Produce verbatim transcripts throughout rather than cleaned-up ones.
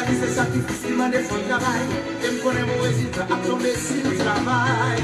Se sakrifis ki mande fò l travay, e m konnen bon rezilta ap tonbe si l travay.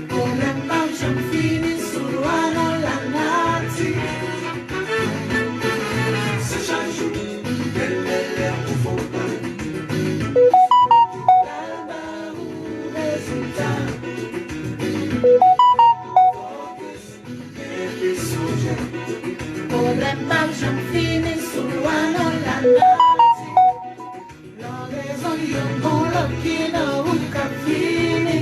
Pwoblèm p ap janm fini sou lwa nan lanati. Se chak jou, bèl bèl lè ou fon pran. Pral ba ou rezilta. Epi sonje, pwoblèm p ap janm fini sou lwa nan lanati. Lè w bezwen youn, gon lòt ki nan wout k ap vini.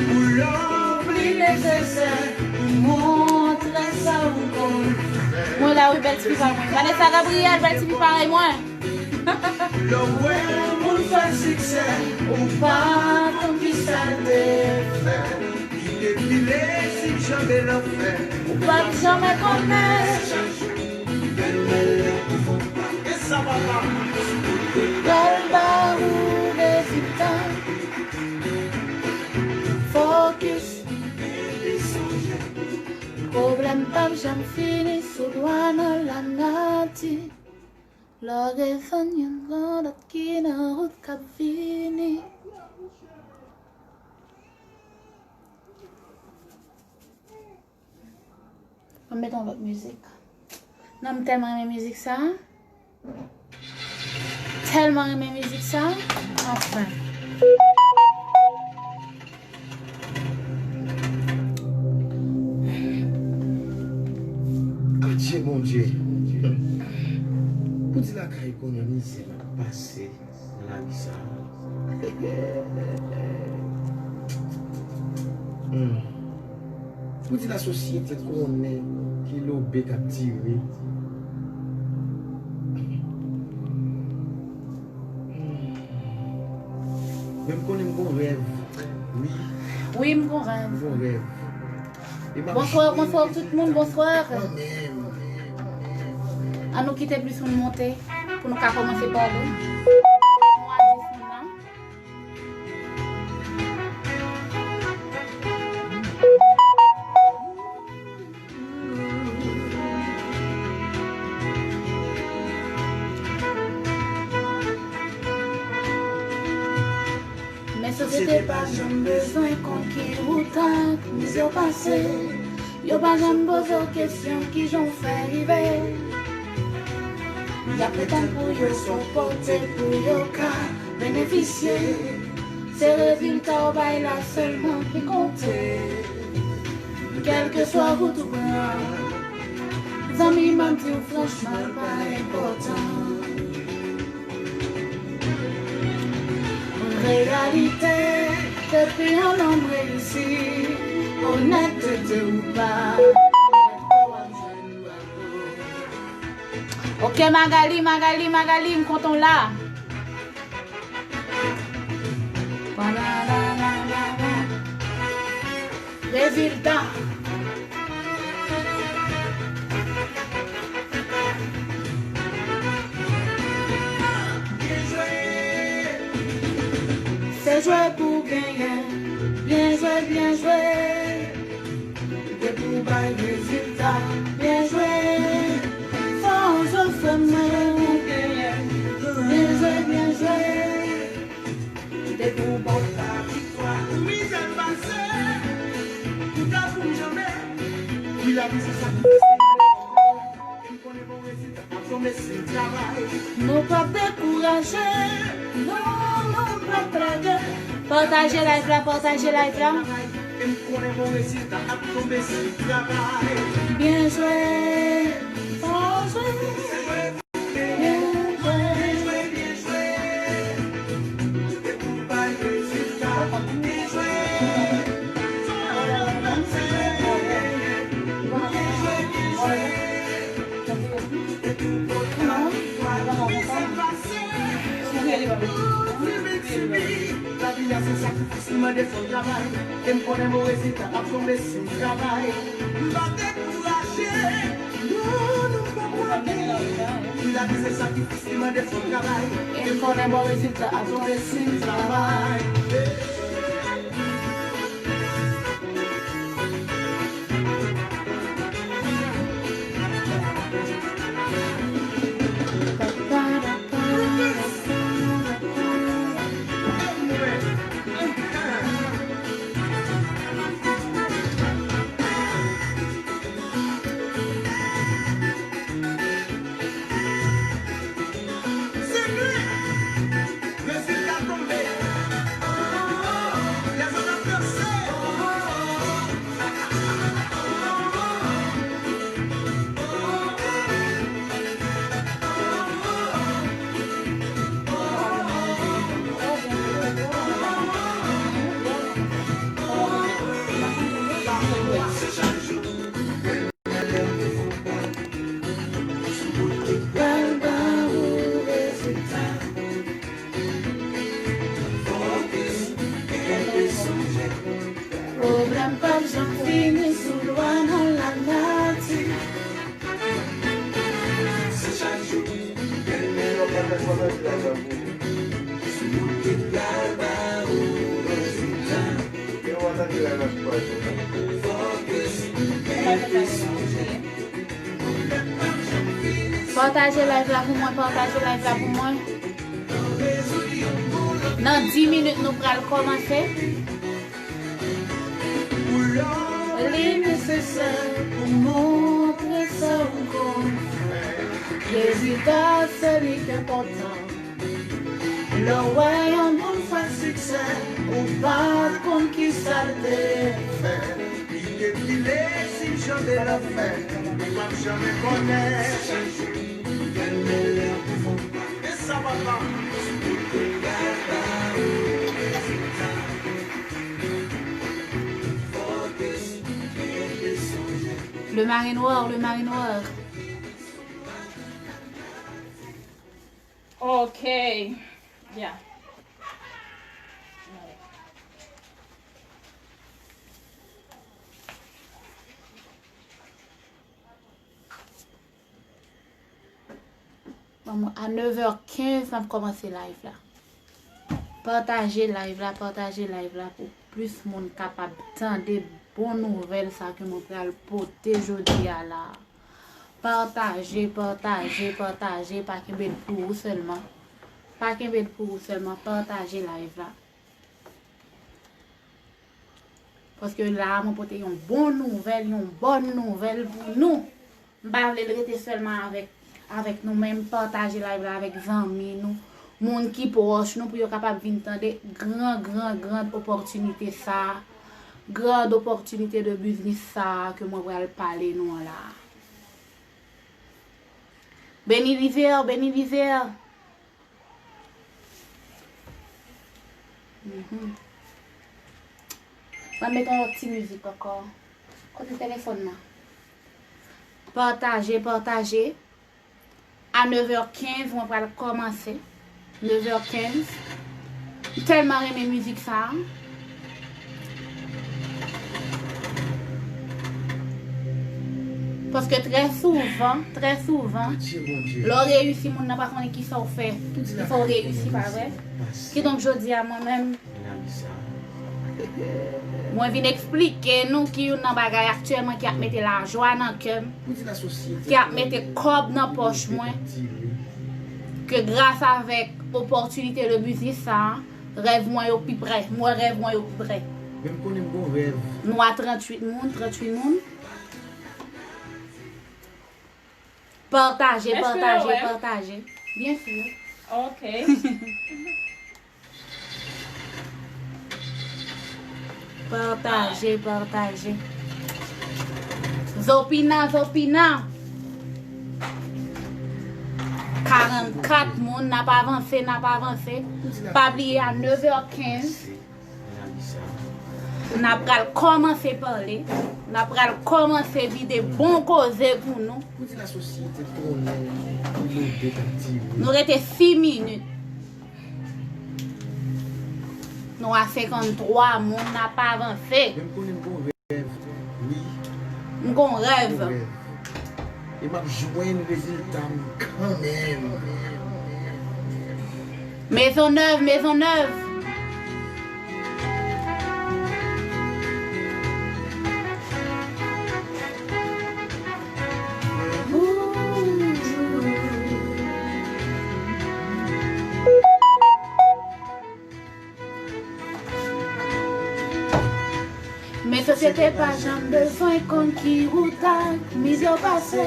Pou lè w pli nesesè pou montre sa ou konn fè. Mwen la wi, bèl tifi pa mwen. Vanessa Gabriel, bèl tifi parèy mwen. Lè w wè yon moun fè siksè, ou pa konn kisa l te fè. Li te pile si l janbe lanfè. Ou p ap janmen konnen. Bèl bèl lè ou fon pa. E sa papa. Pral ba ou rezilta. Fokis. Pwoblèm p ap janm fini sou lwa nan lanati. Lè w gen fanm, yon gran lòt ki nan wout k ap vini. Ann met yon lòt mizik. Non, m tèlman renmen mizik sa. Tèlman renmen mizik sa. Anfen. Adje Bondye. Pou di lakay konnen mizè m ap pase nan lavi sa. Hmm. Pou di lasosyete konnen ki lobe k ap dire. Men m konnen m gon rèv. Wi. Wi, m gon rèv. M gon rèv. E m ap Bonswa, jwe bonswa tout moun, bonswa. Kanmenm. An nou kite plis moun monte pou nou ka kòmanse pale. Nou a dis moun nan. Men sosyete pa janm bezwen konn ki wout ak mizè w pase. Yo pa janm poze w kesyon kijan w fè rive. Y ap pretann pou yo sipòte pou yo ka benefisye. Se rezilta w bay la sèlman ki konte. Kèlkeswa wout ou pran, zanmi m ap di w franchman l pa enpòtan. Reyalite, depi yon nonm reyisi, onètete ou pa. Ok, Magali, Magali, Magali, m kontan w la. Rezilta. Se jwe pou genyen. Byen jwe, byen jwe. Depi w bay rezilta, byen jwe. Fò w jwe frè m nan. Byen jwe, byen jwe. Depi w ba w la viktwa. Mizè m pase, ou ta pou m janbe. Wi, lavi se sakrifis. E m konnen bon rezilta. Nou p ap dekouraje. Non, nou p ap lage. Pataje live la, pataje live la. Byen jwe. Byen jwe. Lavi a se sakrifis, li mande fò travay. E m konnen bon rezilta ap tonbe si m travay. M pa dekouraje. Non, non, m pa kwè. Lavi se sakrifis, li mande fò travay. E m konnen bon rezilta ap tonbe si m travay. Pwoblèm p ap janm fini sou lwa nan lanati. Pataje live la pou mwen, pataje live la pou mwen. Nan dis minit, nou pral kòmanse. Li nesesè pou montre sa w konn fè. Rezilta se li k enpòtan. Lè w wè yon moun fè siksè, ou pa t konn kisa l te fè. Li te pile si jan de lafè, li p ap janmen konnen. E sa papa. Le mari noir, le mari noir. Ok. Yeah. Bon, a nèv è kenz, n ap kòmanse live la. Pataje live la, pataje live la pou plis moun kapab tande bon nouvèl sa ke mwen pral pote jodi a la. Pataje, pataje, pataje, pa kenbe l pou ou sèlman. Pa kenbe l pou ou sèlman, pataje live la. Paske la a, mwen pote yon bon nouvèl, yon bòn nouvèl pou nou. M pa vle l rete sèlman avèk, avèk nou, men m pataje live la avèk zanmi nou, moun ki pwòch nou, pou yo kapab vin tande gran, gran, gran opòtinite sa a, gran opòtinite de biznis sa a ke mwen pral pale nou an la a. Beni Lizè, Beni Lizè. Mhm. Mwen met yon lòt ti mizik ankò. Kote telefòn nan? Pataje, pataje. A nèv è kenz, mwen pral kòmanse. Nèv è kenz. M tèlman renmen mizik sa a. Paske trè souvan, trè souvan, lè w reyisi, moun nan pa konnen kisa w fè ki fè w reyisi, pa vre? Kidonk, jodi a, mwen menm, mwen vin eksplike nou ki youn nan bagay aktyèlman ki ap mete lajwa nan kè m, ki ap mete kòb nan pòch mwen, ke gras avèk opòtinite de biznis sa a, rèv mwen yo pi prè. M wè rèv mwen yo pi prè. Men m konnen m gon rèv. Nou a tranntuit moun, tranntuit moun. Pataje, pataje, pataje. Byen si. Ok. Pataje, pataje. Zopina, Zopina. Karannkat moun, n ap avanse, n ap avanse. Pa bliye a nèv è kenz, n ap pral kòmanse pale. N ap pral kòmanse vide bon koze pou nou. Pou di lasosyete konnen pou yo de t ap tire. Nou rete sis minit. Nou a senkanntwa moun, n ap avanse. Men m konnen m gon rèv. Wi. M gon rèv. M gon rèv. E m ap jwenn rezilta m kanmenm. Mezonnèv, Mezonnèv. Men sosyete pa janm bezwen konn ki wout ak miz yo pase.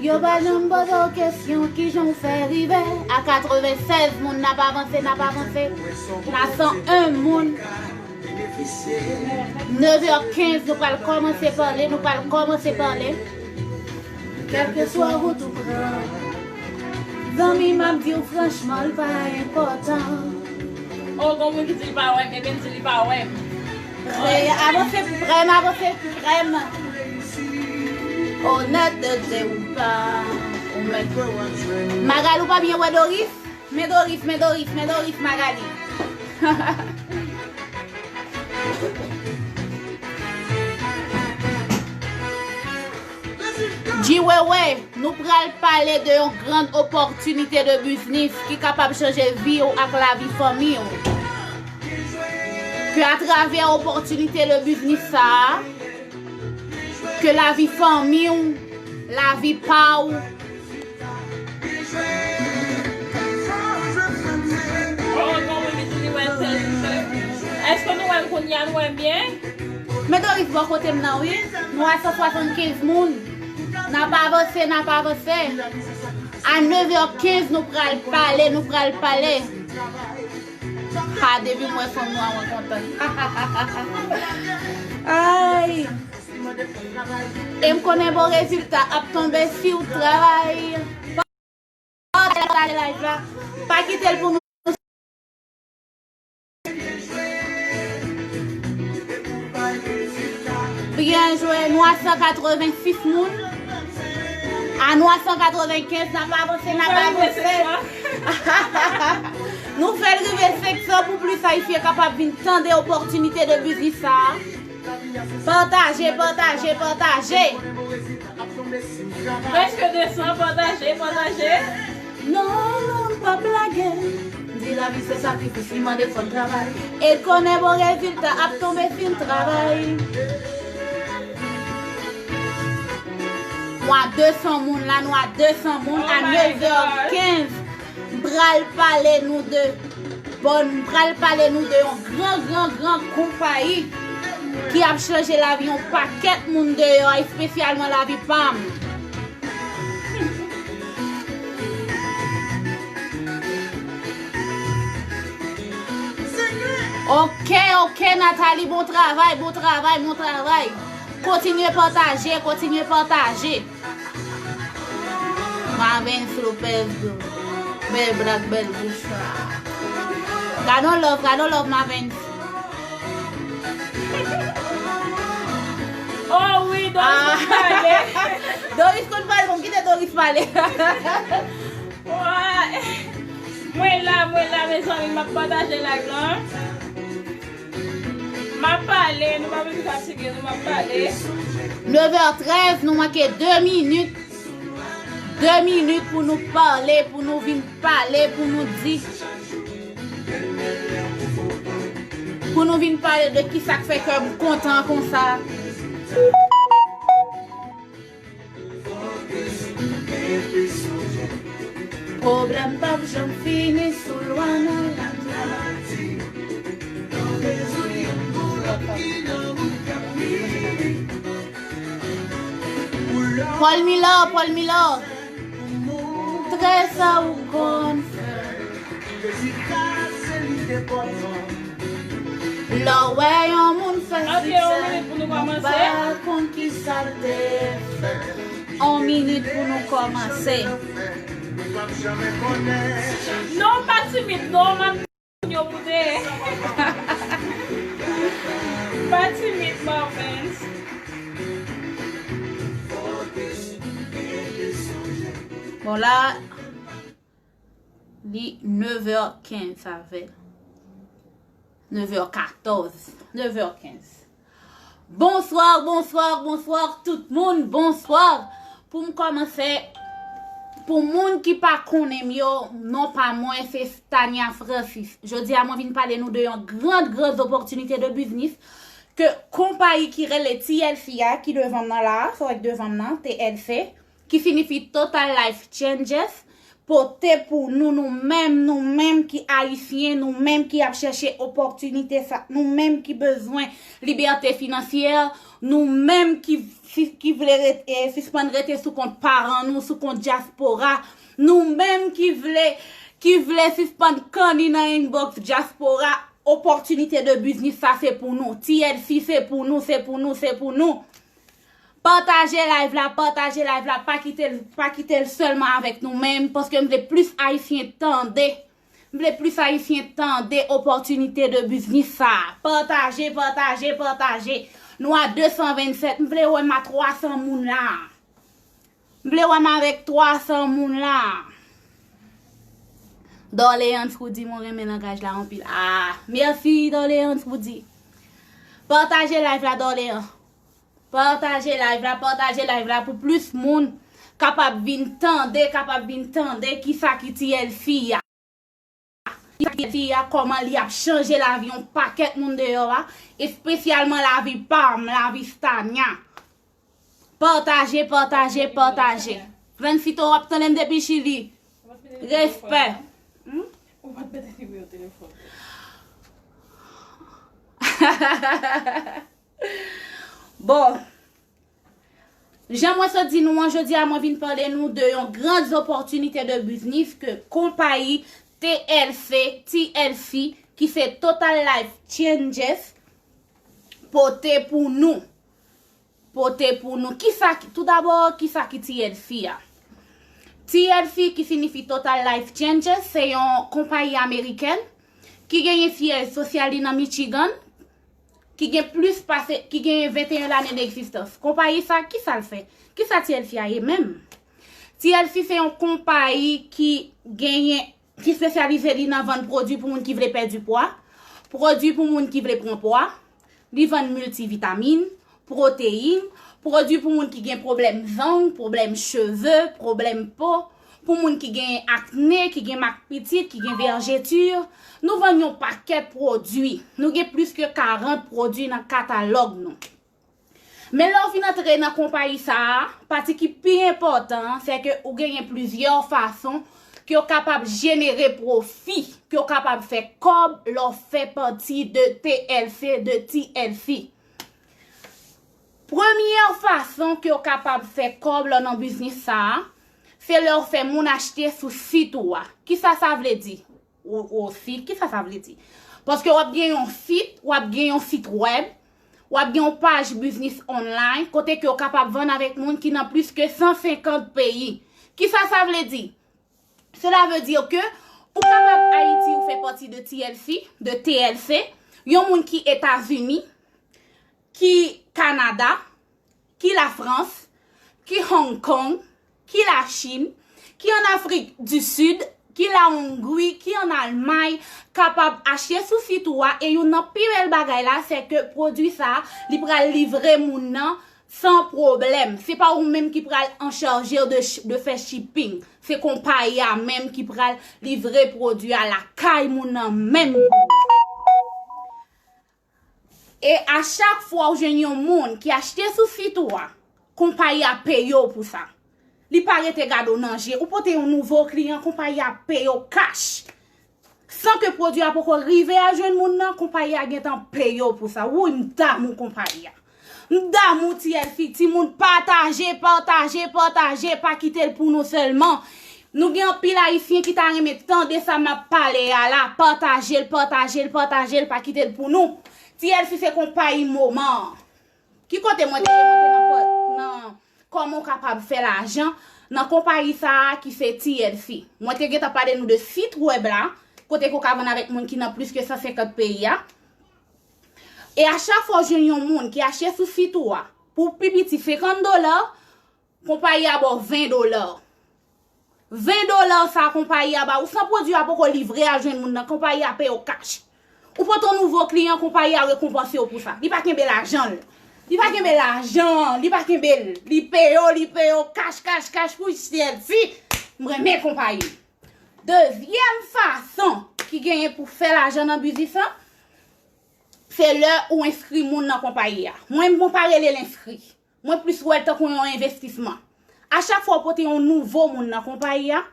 Yo pa janm poze w kesyon kijan w fè rive. A katrevennsèz moun, n ap avanse, n ap avanse. N a san en moun. Nèv è kenz, nou pral kòmanse pale, nou pral kòmanse pale. Kèlkeswa wout ou pran, zanmi, m ap di w franchman, l pa enpòtan. Oh, gon moun ki di li pa wè m, ebyen, m di li pa wè m. Prè, avanse, prè m, avanse, prè m. Onèt de Dye ou pa, ou mèt. Magali, ou pa byen wè Doris? Men Doris, men Doris, men Doris, Magali. G-Wewe, nou pral pale de yon gran opòtinite de biznis ki kapab chanje vi w ak lavi fanmi w. Ke atravè opòtinite de biznis sa a, ke lavi fanmi w, lavi pa w, Oh, gon moun ki di li wè l tel. Èske nou wè l kounye a, nou wè l byen? Men Doris bò kote m nan, wi. Nou a san swasannkenz moun. N ap avanse, n ap avanse. A nèv è kenz, nou pral pale, nou pral pale. Ha, depi m wè fanm nwa, mwen kontan. Ay! E m konnen bon rezilta ap tonbe si w travay. Pataje live la. Pa kite l pou nou. Byen jwe. Nou a san katrevensis moun. A nou a san katrevenkenz, n ap avanse, n ap avanse. Nou fè l rive senk san pou plis Ayisyen kapab vin tande opòtinite de biznis sa a. Pataje, pataje, pataje. Prèske de san, pataje, pataje. Non, non, pa blage. Di lavi se sakrifis, li mande fò n travay. E konnen bon rezilta ap tonbe si n travay. Nou a de san moun la, nou a de san moun a nèv è kenz. M pral pale nou de Bon, m pral pale nou de yon gran, gran, gran konpayi ki ap chanje lavi yon pakèt moun deyò, espesyalman lavi pa m. Ok, ok, Nathalie, bon travay, bon travay, bon travay. Kontinye pataje, kontinye pataje. Mavens Lopez, bèl blag, bèl bouch la. Gade yon love, gade yon love, Mavens. Oh wi, Doris konn pale. Doris konn pale, bon, kite Doris pale. Mwen la, mwen la, mezanmi, m ap pataje live lan. M ap pale, nou pa bezwen fatige, nou m ap pale. Nèv è trèz, nou manke de minit. De minit pou nou pale, pou nou vin pale, pou nou di. Pou nou vin pale de kisa k fè kè m kontan konsa. Pwoblèm p ap janm fini sou lwa nan latè. Paul Milor, Paul Milor. Bagay sa ou konn fè. Dédikase li te pòtan. Lè w wè yon moun fè siksè, ou pa konn ki sa l te fè. On minit pou nou kòmanse. Nou p ap janmen konnen. Non, pa timid, non, m ap yo pou te. Pa timid, Marvens. Bon, la, li nev è kenz avèl. Nev è katòz. Nev è kenz. Bonswa, bonswa, bonswa tout moun, bonswa. Pou m kòmanse, pou moun ki pa konnen m yo, non pa mwen se Stania Francis. Jodi a mwen vin pale nou de yon grand, grand opòtinite de biznis ke konpayi ki rele T L C a, ki devan m nan la, sa w wè k devan m nan, T L C, ki siyifi Total Life Changes, pote pou nou, nou menm, nou menm ki ayisyen, nou menm ki ap chèche opòtinite sa, nou menm ki bezwen libète finansyè, nou menm ki, ki vle ret, eh, sispann rete sou kont paran nou, sou kont dyaspora, nou menm ki vle, ki vle sispann kanni nan inbox dyaspora, opòtinite de biznis sa se pou nou. T L C se pou nou, se pou nou, se pou nou. Pataje live la, pataje live la, pa kite l, pa kite l sèlman avèk nou menm, paske m vle plis ayisyen tande. M vle plis ayisyen tande opòtinite de biznis sa. Pataje, pataje, pataje. Nou a de san vennsèt, m vle wè m a twa san moun la. M vle wè m avèk twa san moun la. Dorleans Roudy, mwen renmen langaj la anpil. Ah, mèsi Dorleans Roudy. Pataje live la, Dorleans. Pataje live la, pataje live la pou plis moun kapab vin tande, kapab vin tande kisa ki T L C a. Kisa ki T L C a, kòman li ap chanje lavi yon pakèt moun deyò a, espesyalman lavi pa m, lavi Stania. Pataje, pataje, pataje. Francito, w ap tande m depi Chili. Respè. Hmm? Ou pa t mete nimewo telefòn. Bon. Jan mwen sot di nou an, jodi a mwen vin pale nou de yon grand opòtinite de biznis ke konpayi T L C, T L C, ki se Total Life Changes, pote pou nou. Pote pou nou. Kisa ki, tou dabò, kisa ki T L C a? T L C ki siyifi Total Life Changes, se yon konpayi amerikèn ki genyen syèj sosyal li nan Michigan, ki gen plis pase, ki genyen venteyen lane degzistans. Konpayi sa, kisa l fè? Kisa T L C a ye menm? T L C se yon konpayi ki genyen, ki espesyalize li nan vann pwodui pou moun ki vle pèdi pwa, pwodui pou moun ki vle pran pwa, li vann miltivitamin, pwoteyin, pwodui pou moun ki gen pwoblèm zong, pwoblèm cheve, pwoblèm po, pou moun ki gen akne, ki gen mak pitit, ki gen vèjeti. Nou vann yon pakèt pwodui. Nou gen plis ke karant pwodui nan katalòg nou. Men lè w fin antre nan konpayi sa a, pati ki pi enpòtan an, se ke ou genyen plizyè fason ke w kapab jenere pwofi, ke w kapab fè kòb lè w fè pati de T L C, de T L C. Premyè fason ke w kapab fè kòb lè w nan biznis sa a, se lè w fè moun achte sou sit ou a. Kisa sa vle di? Ou, ou sit, kisa sa vle di? Paske w ap gen yon sit, w ap gen yon sit wèb, w ap gen yon paj biznis online, kote ke w kapab vann avèk moun ki nan plis ke san senkant peyi. Kisa sa vle di? Cela veut dire que ou kapab Ayiti, ou fè pati de T L C, de T L C, yon moun ki Etazini, ki Kanada, ki Lafrans, ki Hong Kong, ki Lachin, ki an Afrik di Sid, ki Lahongri, ki an Almay, kapab achte sou sit ou a, e youn nan pi bèl bagay la, se ke pwodui sa, li pral livre moun nan san pwoblèm. Se pa ou menm ki pral an chaje de, ch- de fè shipping. Se konpayi a menm ki pral livre pwodui a lakay moun nan menm. E a chak fwa ou jwenn yon moun ki achte sou sit ou a, konpayi a peye w pou sa. Li pa rete gade w nan je. Ou pote yon nouvo kliyan, konpayi a peye w cash. San ke pwodui a poko rive a jwenn moun nan, konpayi a gentan peye w pou sa. Wouy, m damou konpayi a. M damou T L C, timoun, pataje, pataje, pataje, pa kite l pou nou sèlman. Nou gen anpil Ayisyen ki ta renmen tande sa m ap pale a la. Pataje l, pataje l, pataje l, pa kite l pou nou. T L C se konpayi moman an. Ki kote mwen te ye? Mwen te nan pò-, nan kòman w kapab fè lajan nan konpayi sa a ki se T L C. Mwen te gentan pale nou de sit wèb la, kote ke w ka vann avèk moun ki nan plis ke san senkant peyi a. E a chak fwa w jwenn yon moun ki achte sou sit ou a, pou pi piti senkant dola, konpayi a ba w ven dola. Ven dola sa konpayi a ba ou san pwodui a poko livre al jwenn moun nan, konpayi a peye w kach. Ou pote yon nouvo kliyan, konpayi a rekonpanse w pou sa. Li pa kenbe lajan l. Li pa kenbe lajan, li pa kenbe l. Li peye w, li peye w kach, kach, kach pou T L C. M renmen konpayi. Dezyèm fason ki genyen pou fè lajan nan biznis lan, se lè ou enskri moun nan konpayi a. Mwen, mwen pa rele l enskri. Mwen plis wè l tankou yon envestisman. A chak fwa w pote yon nouvo moun nan konpayi a,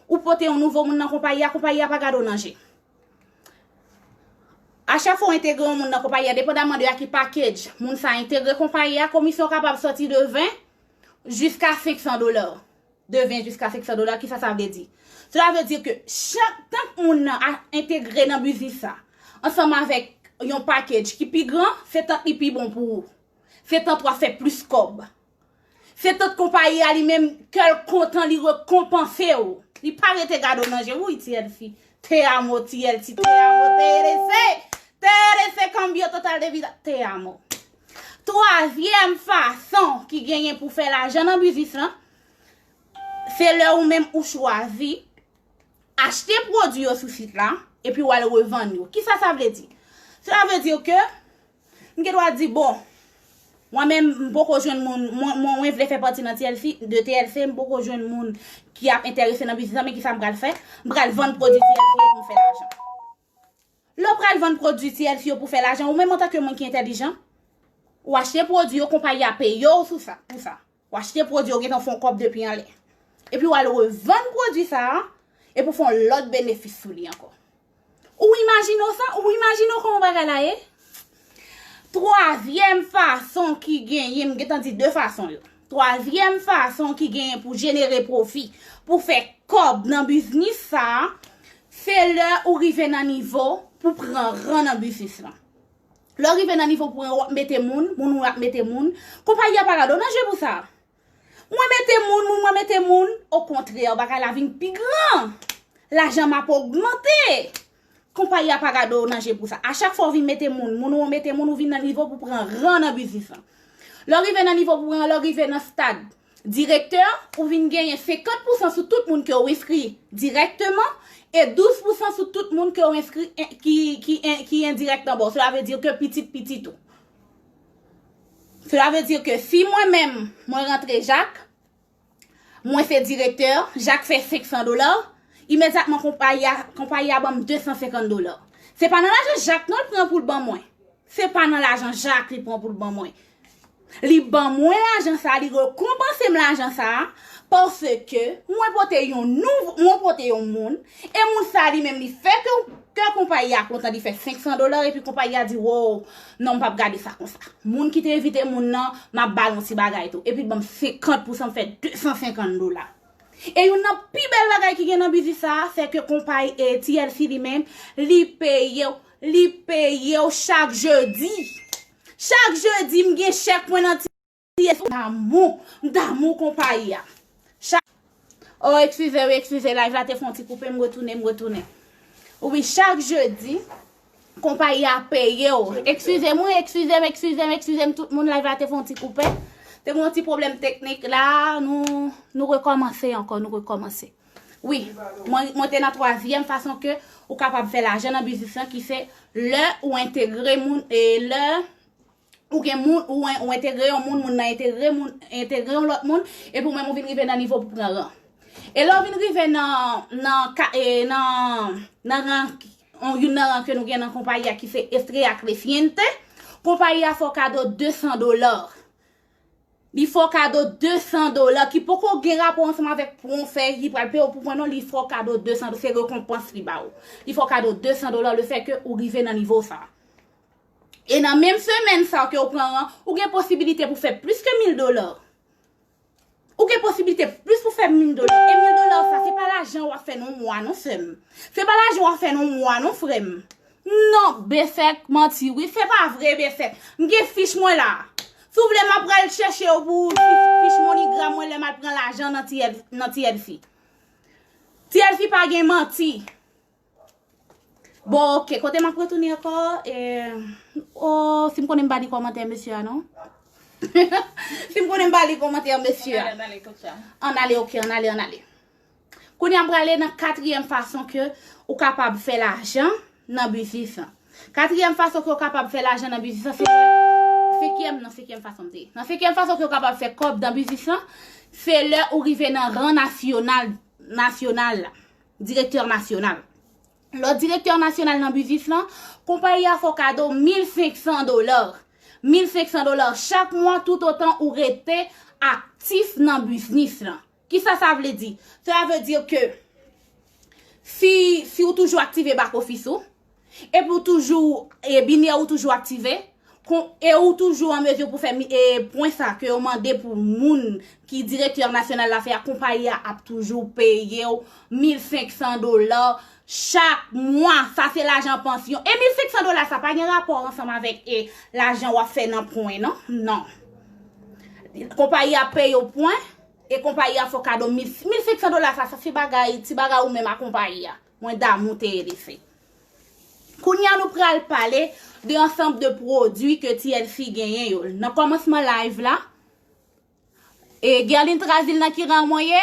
ou pote yon nouvo moun nan konpayi a, konpayi a pa gade w nan je. A chak fwa w entegre yon moun nan konpayi a, depandaman de a ki package moun sa entegre konpayi a, komisyon kapab sòti de ven jiska senk san dola. De ven jiska senk san dola, kisa sa vle di? Sela vle di ke chak tan moun nan a entegre nan biznis sa, ansanm avèk yon package ki pi gran, se tant li pi bon pou ou. Se tant w ap fè plis kòb. Se tant konpayi a li menm, kè l kontan, li rekonpanse w. Li pa rete gade w nan je, wi, T L C. Te amo, T L C, te amo, T L C. T L C, cambio total de vida, te amo. Twazyèm fason ki genyen pou fè lajan nan biznis lan, se lè ou menm ou chwazi achte pwodui yo sou sit la, epi w al revann yo. Kisa sa vle di? Sela vle di ke m gen dwa di, bon, mwen menm, m poko jwenn moun, mwen, mwen, mwen vle fè pati nan T L C, de T L C, m poko jwenn moun ki ap enterese nan biznis lan, men kisa m pral fè? M pral vann pwodui T L C yo pou m fè lajan. Lè w pral vann pwodui T L C yo pou fè lajan, ou menm antanke moun ki entèlijan, ou achte pwodui yo, konpayi a peye w sou sa, pou sa. Ou achte pwodui, ou gentan fè yon kòb depi anlè. Epi w al revann pwodui sa a, epi w fè yon lòt benefis sou li ankò. Ou imajine w sa? Ou imajine w kòman bagay la ye? Twazyèm fason ki genyen, m gentan di de fason yo. Twazyèm fason ki genyen pou jenere pwofi, pou fè kòb nan biznis sa a, se lè ou rive nan nivo pou pran ran nan biznis lan. Lè w rive nan nivo pou w ap mete moun, moun ou ap mete moun, konpayi a pa gade w nan je pou sa. Mwen mete moun, moun mwen mete moun, okontrè, bagay la vin pi gran. Lajan m ap ogmante. Konpayi a pa gade w nan je pou sa. A chak fwa w vin mete moun, moun ou mete moun, ou vin nan nivo pou pran ran nan biznis lan. Lè w rive nan nivo pou pran ran, lè w rive nan stad direktè, ou vin genyen senkant pousan sou tout moun ke w enskri dirèkteman e douz pousan sou tout moun ke w enskri en-, ki, ki, en-, ki endirèkteman ba w. Sela vle di ke pitit pitit ou. Sela vle di ke si mwen menm, mwen rantre Jak, mwen se direktè, Jak fè senk san dola, imedyatman konpayi a, konpayi a ban m de san senkant dola. Se pa nan lajan Jak non l pran pou l ban mwen. Se pa nan lajan Jak li pran pou l ban mwen. Li ban mwen lajan sa, li rekonpanse m lajan sa, paske mwen pote yon nouvo, mwen pote yon moun, e moun sa li menm li fè ke, ke konpayi a kontan, li fè senk san dola, epi konpayi a di, wow, non, m p ap gade sa konsa. Moun ki te envite moun nan, m ap ba l yon ti bagay tou. Epi l ban m senkant pousan, m fè de san senkant dola. E youn nan pi bèl bagay ki gen nan biznis sa a, se ke konpayi, e, T L C li menm, li peye w, li peye w chak jedi. Chak jedi, m gen chèk mwen nan T L C. M damou, m damou konpayi a. Chak, oh, eskize, wi, eskize, live la te fè yon ti koupe, m retounen, m retounen. Wi, chak jedi, konpayi a peye w. Eskize m, wi, eskize m, eskize m, eskize m, tout moun, live la te fè yon ti koupe. Te gen yon ti pwoblèm teknik la, nou, nou rekòmanse ankò, nou rekòmanse. Wi, mwen, mwen te nan twazyèm fason ke ou kapab fè lajan nan biznis lan, ki se lè ou entegre moun, e lè ou gen moun, ou en-, ou entegre yon moun, moun nan entegre moun, entegre yon lòt moun, epi ou menm ou vin rive nan nivo pou pran ran. E lè w vin rive nan, nan ka, e nan, nan ran, on, youn nan ran ke nou gen nan konpayi a ki se Estrella Creciente, konpayi a fè w kado de san dola. Li fè w kado de san dola ki poko gen rapò ansanm avèk pwen w fè, li pral peye w pou pwen non, li fè w kado de san dola, se rekonpans li ba w. Li fè w kado de san dola lefètke ou rive nan nivo sa. E nan menm semèn sa ke w pran an, ou gen posibilite pou fè plis ke mil dola. Ou gen posibilite plis pou fè mil dola. E mil dola sa, se pa ap fè nan yon mwa non, sè m. Se pa lajan w ap fè nan yon mwa non, frè m. Non, Befèk manti wi, se pa vre, Befèk. M gen fich mwen la. Si w vle, m ap pral chèche yo pou fich, fich MoneyGram mwen lè m al pran lajan nan T L, nan T L C. T L C pa gen manti. Bon, ok, kote m ap retounen ankò? Eh, oh, si m konnen m pa li kòmantè mesye a, non? Si m konnen m pa li kòmantè mesye a. Ann ale, ann ale, ok, ann ale, ann ale. Kounye a m prale nan katriyèm fason ke ou kapab fè lajan nan biznis lan. Katriyèm fason ke ou kapab fè lajan nan biznis lan, se senkyèm, nan senkyèm fason m te ye. Nan senkyèm fason ke ou kapab fè kòb nan biznis lan, se lè ou rive nan ran nasyonal, nasyonal la, direktè nasyonal. Lè w direktè nasyonal nan biznis lan, konpayi a fè w kado mil senk san dola. Mil senk san dola chak mwa, toutotan ou rete aktif nan biznis lan. Kisa sa vle di? Sa vle di ke si, si ou toujou aktive back office ou, epi ou toujou, e binè ou toujou aktive, kon, e ou toujou an mezi pou fè mi, e pwen sa ke yo mande pou moun ki direktè nasyonal la fè a, konpayi a ap toujou peye w mil senk san dola chak mwa. Sa se lajan pansyon. E mil senk san dola sa pa gen rapò ansanm avèk, e, lajan w ap fè nan pwen, non? Non. Konpayi a peye w pwen, e konpayi a fè w kado mil, mil senk san dola sa, sa se bagay, ti bagay ou menm a konpayi a. Mwen damou te ye li fè. Kounye a nou pral pale de ansanm de pwodui ke T L C genyen yo. Nan kòmansman live la, e Guerline Trazil nan ki ran mwen ye?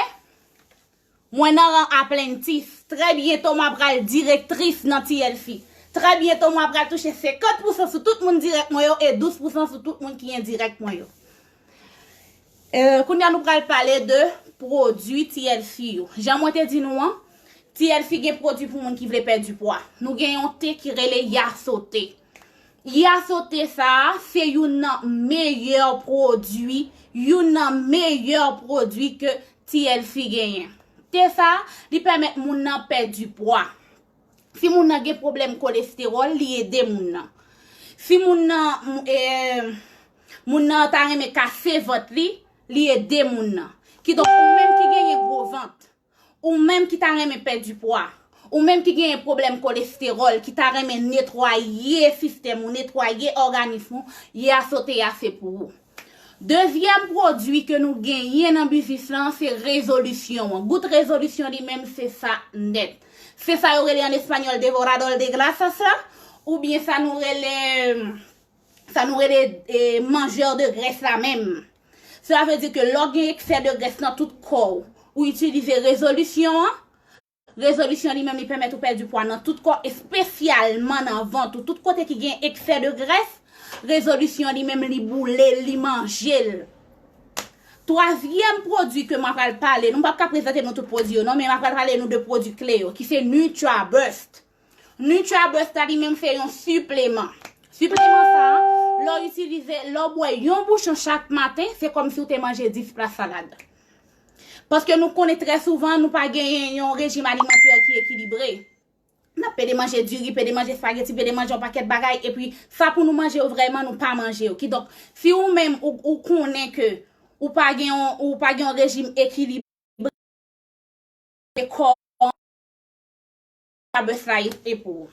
Mwen nan ran aplentis. Trè byento mwen pral direktris nan T L C. Trè byento mwen pral touche senkant pousan sou tout moun dirèk mwen yo e douz pousan sou tout moun ki endirèk mwen yo. Eh, kounye a nou pral pale de pwodui T L C yo. Jan mwen te di nou an, T L C gen pwodui pou moun ki vle pèdi pwa. Nou gen yon te ki rele Yasote. Yasote sa a, se youn nan meyè pwodui, youn nan meyè pwodui ke T L C genyen. Te sa a, li pèmèt moun nan pèdi pwa. Si moun nan gen pwoblèm kolestewòl, li ede moun nan. Si moun nan, m, e, moun nan ta renmen kase vant li, li ede moun nan. Kidonk, ou menm ki genyen gwo vant, ou menm ki ta renmen pèdi pwa, ou menm ki genyen pwoblèm kolestewòl, ki ta renmen netwaye sistèm ou, netwaye òganis ou, Yasote a se pou ou. Dezyèm pwodui ke nou genyen nan biznis lan, se rezolisyon an. Gout rezolisyon li menm, se sa nèt. Se sa yo rele an espanyòl devorador de grasas la, oubyen sa nou rele, sa nou rele, e, mangeur de graisse la menm. Sa vle di ke lè w gen eksè de grès nan tout kò w, ou itilize rezolisyon an, rezolisyon li menm li pèmèt ou pèdi pwa nan tout kò, espesyalman nan vant ou. Tout kote ki gen eksè de grès, rezolisyon li menm li boule l, li manje l. Twazyèm pwodui ke m ap pral pale nou, m p ap ka prezante nou tout pwodui yo non, men m ap pral pale nou de pwodui kle yo, ki se NutraBurst. NutraBurst la li menm se yon sipleman. Sipleman sa a, lè w itilize, lè w bwè yon bouchon chak maten, se kòmsi w te manje dis pla salad. Paske nou konnen trè souvan, nou pa genyen yon rejim alimantè ki ekilibre. N ap pede manje diri, pede manje espageti, pede manje yon pakèt bagay, epi sa pou nou manje yo vrèman, nou pa manje yo. Kidonk, si ou menm ou, ou konnen ke ou pa gen yon, ou pa gen yon rejim ekilibre, kò a bèf la e pou ou.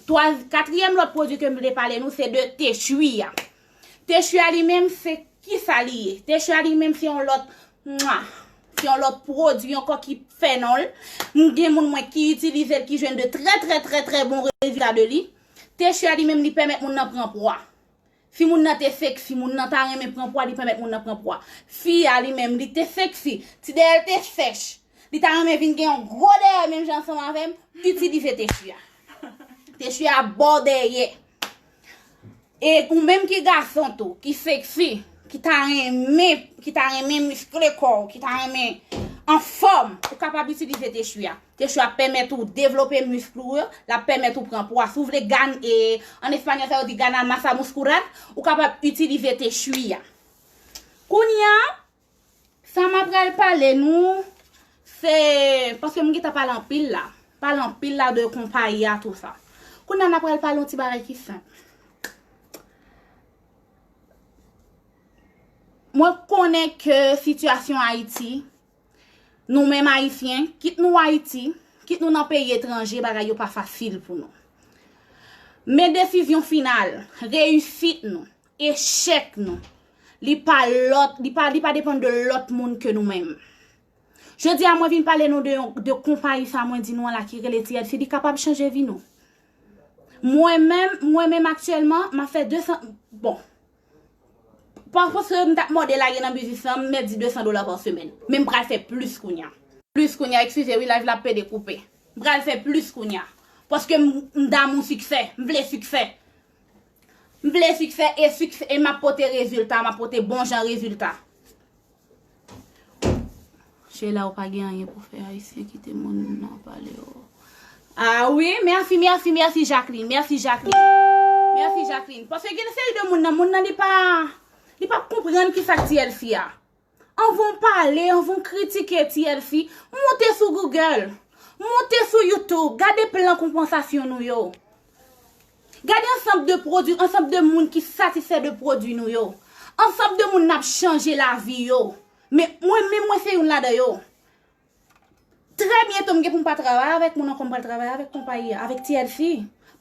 Twa, katriyèm lòt pwodui ke m vle pale nou, se de te chwi a. Te chwi a li menm, se kisa li ye? Te chwi a li menm, se yon lòt, mwa, se yon lòt pwodui ankò ki fè non l. M gen moun mwen ki itilize l, ki jwenn de trè, trè, trè, trè bon rezilta de li. Te chwi a li menm, li pèmèt moun nan pran pwa. Si moun nan te seksi, moun nan ta renmen pran pwa, li pèmèt moun nan pran pwa. Fi a li menm, li te seksi, ti dèyè l te sèch, li ta renmen vin gen yon gwo dèyè menm jan ansanm avè m, itilize te chwi a. Te chwi a ba w dèyè. E ou menm ki gason tou, ki seksi, ki ta renmen, ki ta renmen miskle kò w, ki ta renmen anfòm, ou kapab itilize te chwi a. Te chwi a ap pèmèt ou devlope misk ou yo, l ap pèmèt ou pran pwa. Si w vle gan, e, an espanyòl sa yo di ganar masa muscular, ou kapab itilize te chwi a. Kounye a, sa m ap pral pale nou, se, paske m gentan pale anpil la. Pale anpil la de konpayi a, tou sa. Kounye a, n ap pral pale yon ti bagay ki senp. Mwen konnen ke sitiyasyon Ayiti, nou menm Ayisyen, kit nou Ayiti, Kit nou nan peyi etranje, bagay yo pa fasil pou nou. Men desizyon final, reyisit nou, echèk nou, li pa lòt, li pa, li pa depann de lòt moun ke nou menm. Jodi a, mwen vin pale nou de yon, de konpayi sa mwen di nou an la ki rele T L C, li kapab chanje vi nou. Mwen menm, mwen menm aktyèlman, m ap fè de san, bon, pa paske m t ap mòde lage nan biznis lan, m mèt di de san dola pa semèn. Men m pral fè plis kounye a. Plis kounye a, eskize wi, live la ap pede koupe. M pral fè plis kounye a. Paske m, m damou siksè, m vle siksè. M vle siksè e siksè, e m ap pote rezilta, m ap pote bon jan rezilta. Sheila, ou pa gen anyen pou fè, Ayisyen kite moun nan pale yo. Ah wi, mèsi, mèsi, mèsi Jacqueline, mèsi Jacqueline. Mèsi Jacqueline. Paske gen seri de moun nan, moun nan li pa, li pa konprann ki sa k T L C a. Anvan w pale, anvan w kritike T L C, monte sou Google, monte sou YouTube, gade plan konpansasyon nou yo. Gade ansanm de pwodui, ansanm de moun ki satisfè de pwodui nou yo. Ansanm de moun n ap chanje lavi yo. Men mwen menm, mwen se youn ladan yo. Trè byento, m gen pou m pa travay avèk moun ankò, m pral travay avèk konpayi a, avèk T L C.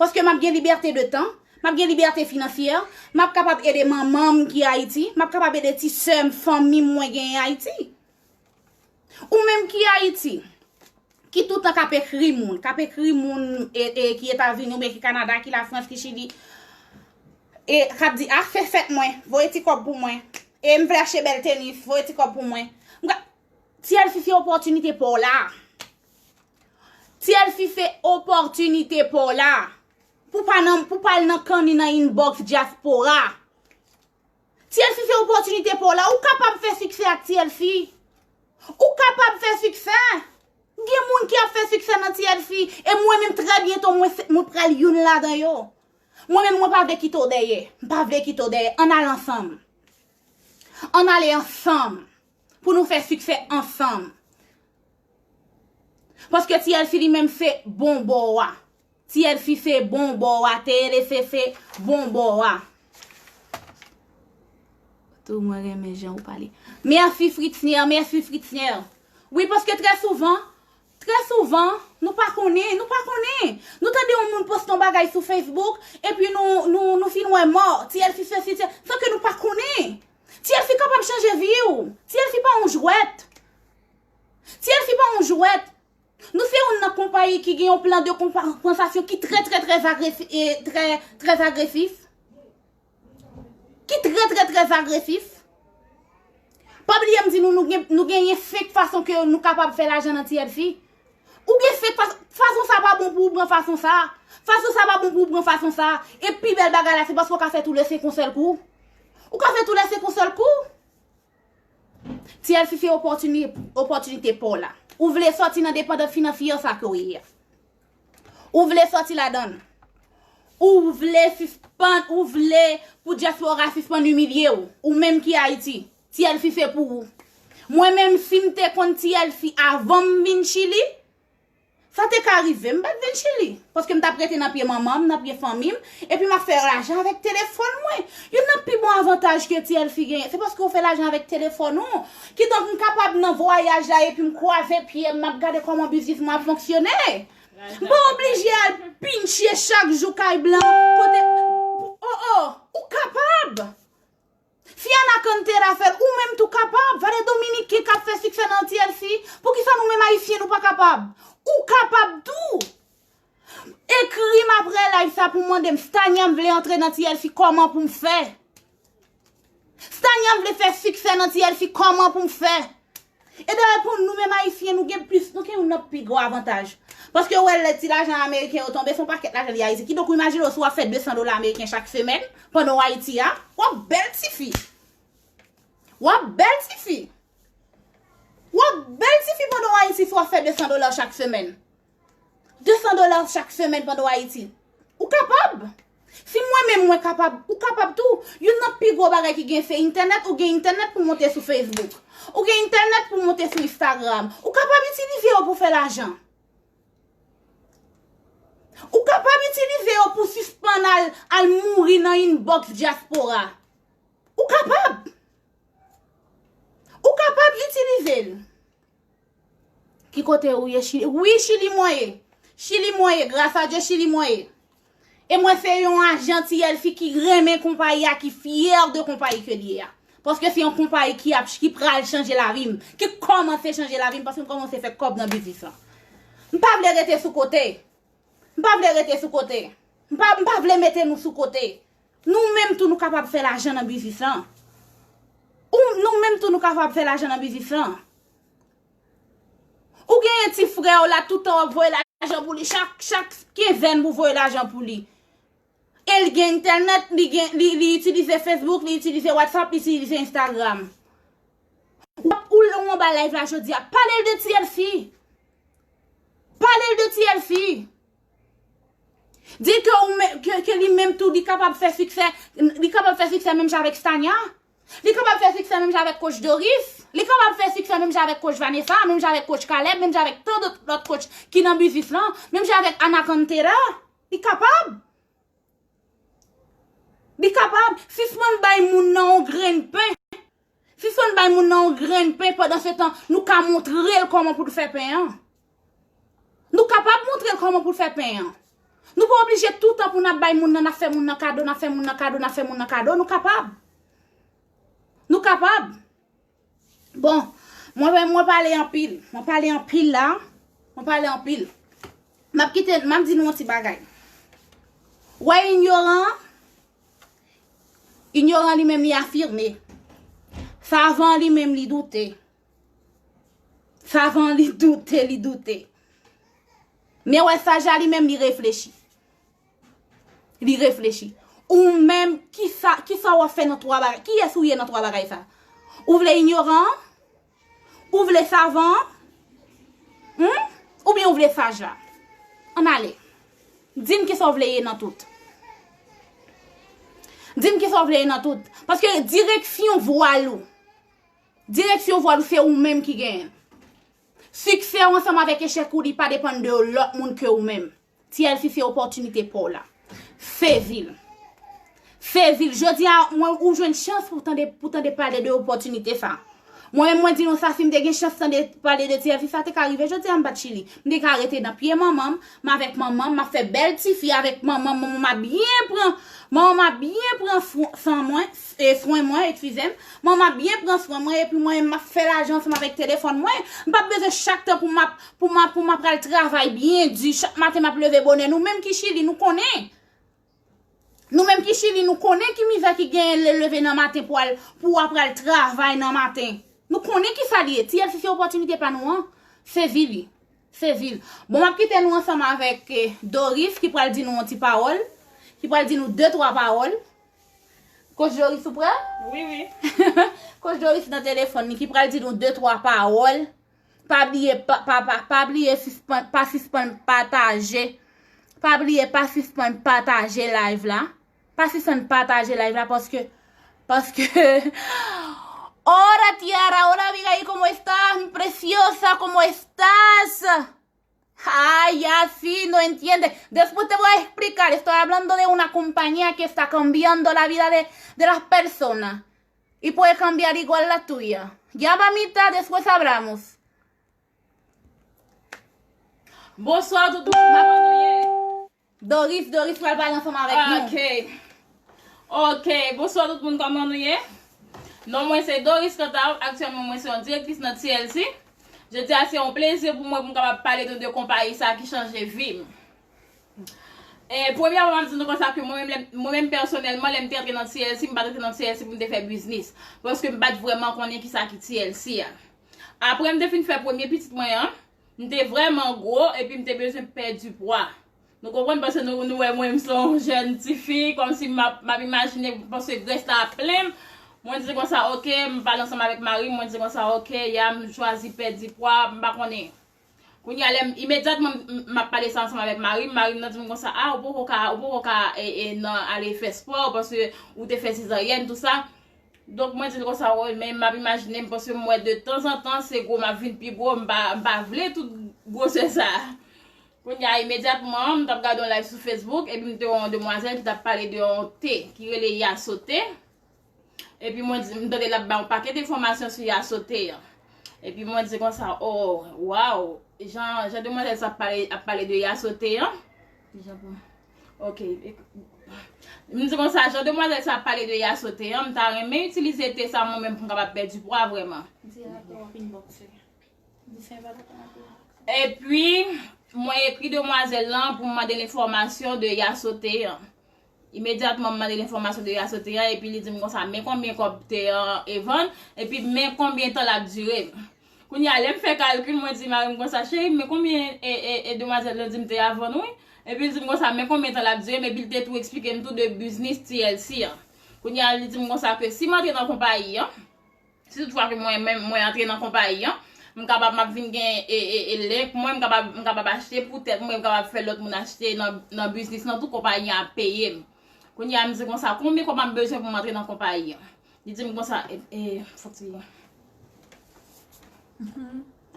Paske m ap gen libète de tan, m ap gen libète finansyè, m ap kapab ede manman m ki Ayiti, m ap kapab ede ti sè m, fanmi m mwen genyen Ayiti. Ou menm ki Ayiti, ki tout tan k ap ekri moun, k ap ekri moun e, e, ki Etazini oubyen ki Kanada, ki Lafrans, ki Chili, e k ap di, ah, se fèt mwen, voye ti kòb pou mwen. E m vle achte bèl tenis, voye ti kòb pou mwen. M ka, T L C se opòtinite pa w la. T L C se opòtinite pa w la. Pou pa nan, pou pa al nan kanni nan inbox dyaspora. T L C se opòtinite pa w la. Ou kapab fè siksè ak T L C. Ou kapab fè siksè. Gen moun ki ap fè siksè nan T L C. E mwen menm trè byento, mwen se, mwen pral youn ladan yo. Mwen menm, mwen pa vle kite w dèyè. M pa vle kite w dèyè. Ann al ansanm. Ann ale ansanm. Pou nou fè siksè ansanm. Paske T L C li menm se bon bò a. T L C se bon bò a. T L C se bon bò a. Tou mwen renmen jan ou pale. Mèsi Fritzner, mèsi Fritzner. Wi, paske trè souvan, trè souvan, nou pa konnen, nou pa konnen. Nou tande yon moun poste yon bagay sou Facebook, epi nou, nou, nou fin wè mò, T L C sesi, T L C, san ke nou pa konnen. T L C kapab chanje vi w. T L C pa yon jwèt. T L C pa yon jwèt. Nou se youn nan konpayi ki gen yon plan de konpansasyon ki trè, trè, trè agresi-, e, trè, trè agresif. Ki trè, trè, trè agresif. Pa bliye m di nou, nou gen, nou genyen senk fason ke nou kapab fè lajan nan T L C. Ou gen senk fason, fason sa pa bon pou ou pran fason sa. Fason sa pa bon pou ou pran fason sa. E pi bèl bagay la, se paske ou ka fè tou le senk yon sèl kou. Ou ka fè tou le senk yon sèl kou. T L C se opòtini-, opòtinite pa w la. Ou vle sòti nan depandans finansyè sa ke w ye a. Ou vle sòti ladan l. Ou vle sispann, ou vle pou dyaspora sispann imilye w. Ou menm ki Ayiti, T L C se pou ou. Mwen menm, si m te konn T L C avan m vin Chili, sa te ka rive, m pa t vin Chili. Paske m t ap rete nan pye manman m, nan pye fanmi m, epi m ap fè lajan avèk telefòn mwen. Youn nan pi bon avantaj ke T L C genyen, se paske w fè lajan avèk telefòn ou. Kidonk, m kapab nan vwayaj la epi m kwaze pye m, m ap gade kòman biznis mwen ap fonksyone. M pa oblije al pinche chak jou kay blan. Kote, oh, oh, ou kapab. Si Ana Cantera fè l, ou menm tou kapab. Vale Dominiken k ap fè siksè nan T L C, poukisa nou menm Ayisyen nou pa kapab? Ou kapab tou. Ekri m apre live sa pou mande m, Stania, m vle antre nan T L C, kòman pou m fè? Stania, m vle fè siksè nan T L C, kòman pou m fè? E dayè pou nou menm Ayisyen, nou gen plis, nou gen youn nan pi gwo avantaj. Paske ou wè lè ti lajan ameriken yo tonbe, se yon pakèt lajan li Ayiti. Kidonk, ou imajine w si w ap fè de san dola ameriken chak semèn pandan w Ayiti a, w ap bèl tifi. W ap bèl tifi. W ap bèl tifi pandan w Ayiti si w ap fè de san dola chak semèn. De san dola chak semèn pandan w Ayiti. Ou kapab. Si mwen menm mwen kapab, ou kapab tou. Youn nan pi gwo bagay ki gen se entènèt, ou gen entènèt pou monte sou Facebook. Ou gen entènèt pou monte sou Instagram. Ou kapab itilize yo pou fè lajan. Ou kapab itilize yo pou sispann al, al mouri nan inbox dyaspora. Ou kapab. Ou kapab itilize l. Ki kote ou ye, Chili? Wi, Chili mwen ye. Chili mwen ye. Gras a Dye, Chili mwen ye. E mwen se yon ajan T L C ki renmen konpayi a, ki fyè de konpayi ke li ye a. Paske se yon konpayi ki ap, ki pral chanje lavi m, ki kòmanse chanje lavi m, paske m kòmanse fè kòb nan biznis lan. M pa vle rete sou kote. M pa vle rete sou kote. M pa, m pa vle mete nou sou kote. Nou menm tou nou kapab fè lajan nan biznis lan. Ou, nou menm tou nou kapab fè lajan nan biznis lan. Ou genyen ti frè w la, toutan w ap voye lajan pou li, chak, chak kenzèn pou voye lajan pou li. E l gen entènèt, li gen, li, li itilize Facebook, li itilize WhatsApp, li itilize Instagram. Ou, ou, ou anba live la jodi a, pale l de T L C. Pale l de T L C. Di ke, ou men, ke, ke li menm tou, li kapab fè siksè, li kapab fè siksè menm jan avèk Stania. Li kapab fè siksè menm jan avèk coach Doris. Li kapab fè siksè menm jan avèk coach Vanessa, menm jan avèk coach Caleb, menm jan avèk tan dòt lòt coach ki nan biznis lan, menm jan avèk Ana Cantera. Li kapab. Li kapab. Sispann bay moun nan yon grenn pen. Sispann bay moun nan yon grenn pen, pandan se tan, nou ka montre l kòman pou l fè pen an. Nou kapab montre l kòman pou l fè pen an. Nou pa oblije toutan pou n ap bay moun nan, n ap fè moun nan kado, n ap fè moun nan kado, n ap fè moun nan kado. Nou kapab. Nou kapab. Bon, mwen, mwen pale anpil. Mwen pale anpil la. Mwen pale anpil. M ap kite, m ap di nou yon ti bagay. Wè inyoran an? Inyoran li menm li afime. Savan li menm li doute. Savan li doute, li doute. Men wè saj la li menm li reflechi. Li reflechi. Ou menm, kisa, kisa w ap fè nan twa bagay? Kiyès ou ye nan twa bagay sa? Ou vle inyoran an? Ou vle savan an? Hmm? Oubyen ou vle saj la? Ann ale. Di m kisa w vle ye nan tout. Di m kisa w vle ye nan tout. Paske direksyon vwal ou, direksyon vwal ou se ou menm ki genyen l. Siksè w ansanm avèk echèk ou, li pa depann de lòt moun ke ou menm. T L C se opòtinite pa w la. Sezi l. Sezi l. Jodi a, mwen, ou jwenn chans pou tande, pou tande pale de opòtinite sa. Mwen menm, mwen di nou sa, si m te gen chans tande pale de T L C, sa te ka rive jodi a, m pa t Chili. M te ka rete nan pye manman m, m avèk manman m, m ap fè bèl tifi avèk manman m, manman m ap byen pran, manman m ap byen pran swen, san mwen, e, swen mwen, eskize m. Manman m ap byen pran swen mwen, epi mwen menm m ap fè lajan ansanm avèk telefòn mwen. M p ap bezwen chak tan pou m ap, pou m ap, pou m ap pral travay byen di. Chak maten m ap leve bonè. Nou menm ki Chili, nou konnen. Nou menm ki Chili, nou konnen ki mizè ki genyen lè leve nan maten pou al, pou w ap pral travay nan maten. Nou konnen ki sa l ye. T L C se opòtinite pa nou an. Sezi li. Sezi l. Bon, m ap kite nou ansanm avèk, eh, Doris ki pral di nou yon ti pawòl. Ki pral di nou de, twa pawòl. Coach Doris, ou prè? Wi, wi. Coach Doris nan telefòn li ki pral di nou de, twa pawòl. Pa bliye, pa, pa, pa, pa bliye sispann, pa sispann pataje. Pa bliye, pa sispann pataje live la. Pa sispann pataje live la paske, paske, Hola, Tiara, hola, amiga, ¿y cómo estás? Mi preciosa, ¿cómo estás? Ay, así no entiende. Después te voy a explicar. Estoy hablando de una compañía que está cambiando la vida de, de las personas. Y puede cambiar igual la tuya. Ya, mamita, después hablamos. Bonswa tout moun, kòman nou ye? Doris, Doris pral pale ansanm avèk nou. Ok. Ok, bonswa tout moun, kòman nou ye? Non mwen se Doris Cantave, aktyèlman mwen se yon direktris nan T L C. Jodi a se yon plezi pou mwen pou m kapab pale de, de konpayi sa ki chanje vi m. E, premyèman, m ap di nou konsa ke mwen menm, lè m, mwen menm pèsonèlman, lè m te antre nan T L C, m pa t antre nan T L C pou m te fè biznis. Paske m pa t vrèman konnen kisa ki T L C a. Apre m te fin fè premye pitit mwen an, m te vrèman gwo epi m te bezwen pèdi pwa. Nou konprann, paske nou, nou wè mwen, m se yon jèn tifi, kòmsi m ap, m ap imajine, paske grès la ap plen m. Mwen di konsa, ok, m pale ansanm avèk mari m, mwen di konsa, ok, ya, m chwazi pèdi pwa, m pa konnen. Kounye a, lè m, imedyatman, m, m ap pale sa ansanm avèk mari m, mari m nan di m konsa, a, ou poko ka, ou poko ka, e, e, nan ale fè spò, paske ou te fè sezaryèn, tou sa. Donk, mwen di l konsa, wi, men m ap imajine m, paske m wè de tanzantan, se gwo, m ap vin pi gwo, m pa, m pa vle tout gwosè sa. Kounye a, imedyatman, m t ap gade yon live sou Facebook, epi m te wè yon demwazèl ki t ap pale de yon te ki rele Yasote. Epi mwen di, m tande l ap bay yon pakèt enfòmasyon sou Yasote an. Epi mwen di konsa, oh, waw, jan, jan demwazèl sa ap pale, ap pale de Yasote an. Kijan pou. Ok. M di konsa, jan demwazèl sa ap pale de Yasote an, m ta renmen itilize te sa mwen menm pou m kapab pèdi pwa vrèman. Di atò. Epi, mwen ekri demwazèl lan pou m mande l enfòmasyon de Yasote an. Imedyatman, m mande l enfòmasyon de Yasote an, epi li di m konsa, men konbyen kòb te an e vann, epi men konbyen tan l ap dire. Kounye a, lè m fè kalkil, mwen di mari m konsa, cheri, men konbyen e, e, e demwazèl lan di m te a vann, wi. Epi l di m konsa, men konbyen tan l ap dire m, epi l te tou eksplike m tou de biznis T L C an. Kounye a, li di m konsa ke si m antre nan konpayi an, si toutfwa ke mwen menm, mwen antre nan konpayi an, m kapab, m ap vin gen e, e, e link mwen, m kapab, m kapab achte pou tèt mwen, m kapab fè lòt moun achte nan, nan biznis lan tou, konpayi an ap peye m. Kounye a, m di konsa, konbyen kòb m ap bezwen pou m antre nan konpayi an? Li di m konsa, e, e, fòk ti.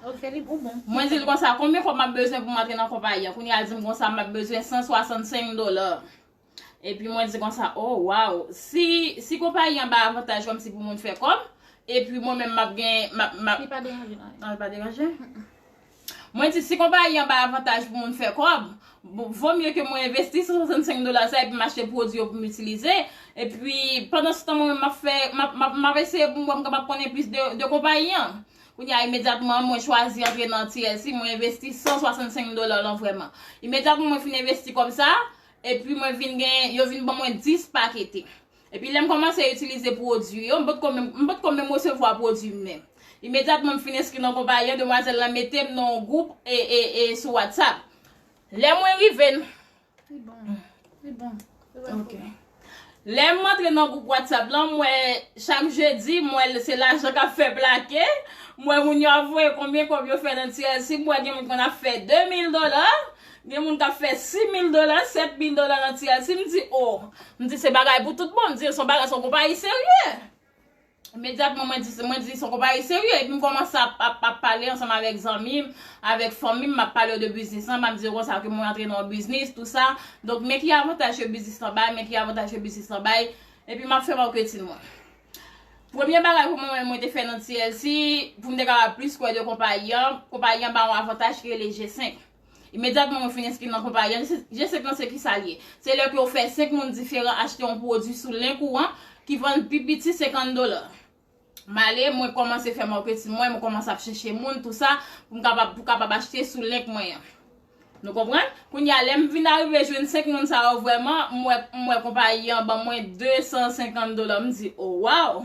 Ok, li pou bon. Mwen di l konsa, konbyen kòb m ap bezwen pou m antre nan konpayi an? Kounye a, l di m konsa, m ap bezwen san swasannsenk dola. Epi mwen di konsa, oh, waw, si, si konpayi an bay avantaj kòmsi pou moun fè kòb, epi mwen menm m ap gen, m ap, m ap. Li pa deranje, non. Non, li pa deranje? Mwen di, si konpayi an bay avantaj pou moun fè kòb, vo mye ke mwen envesti san swasannsenk dola sa epi m achte pwodui yo pou m itilize. Epi, pandan se tan, mwen menm m ap fè, m ap, m ap, m ap eseye pou m wè m kapab konnen plis de, de konpayi an. Kounye a, imedyatman, mwen chwazi antre nan T L C, mwen envesti san swasannsenk dola lan vrèman. Imedyatman, mwen fin envesti kòb sa, epi mwen vin gen, yo vin ban mwen dis pakete. Epi lè m kòmanse itilize pwodui yo, m potko menm, m potko menm resevwa pwodui m menm. Imedyatman m fin enskri nan konpayi an, demwazèl lan mete m nan yon gwoup e, e, e sou WhatsApp. Lè mwen rive n. Li bon. Li bon. Ok. Lè m antre nan gwoup WhatsApp lan, m wè chak jedi, m wè se lajan k ap fè plake. M wè moun yo ap voye konbyen kòb yo fè nan T L C, m wè gen moun konn ap fè de mil dola. Gen moun k ap fè sis mil dola, sèt mil dola nan T L C. M di, oh, m di, se bagay pou tout bon. M di, se yon bagay, se yon konpayi serye. Imedyatman, mwen di, mwen di, se yon konpayi serye. Epi m kòmanse ap, ap, ap pale ansanm avèk zanmi m, avèk fanmi m, m ap pale yo de biznis lan. M ap di yo konsa ke mwen antre nan yon biznis, tou sa. Donk, men ki avantaj ke biznis lan bay, men ki avantaj ke biznis lan bay. Epi m ap fè maketin mwen. Premye bagay pou mwen, mwen te fè nan T L C, pou m te kapab plis kwè de konpayi an, konpayi an ba yon avantaj ki rele G senk. Imedyatman mwen fin enskri nan konpayi an, G senk lan se kisa l ye? Se lè ke w fè senk moun diferan achte yon pwodui sou link ou an ki vann pi piti senkant dola. M ale, mwen kòmanse fè maketin mwen, mwen kòmanse ap chèche moun, tou sa, pou m kapab, pou kapab achte sou link mwen an. Nou konprann? Kounye a, lè m vin arive jwenn senk moun sa yo vrèman, m wè, m wè konpayi an ban mwen de san senkant dola. M di, oh, waw!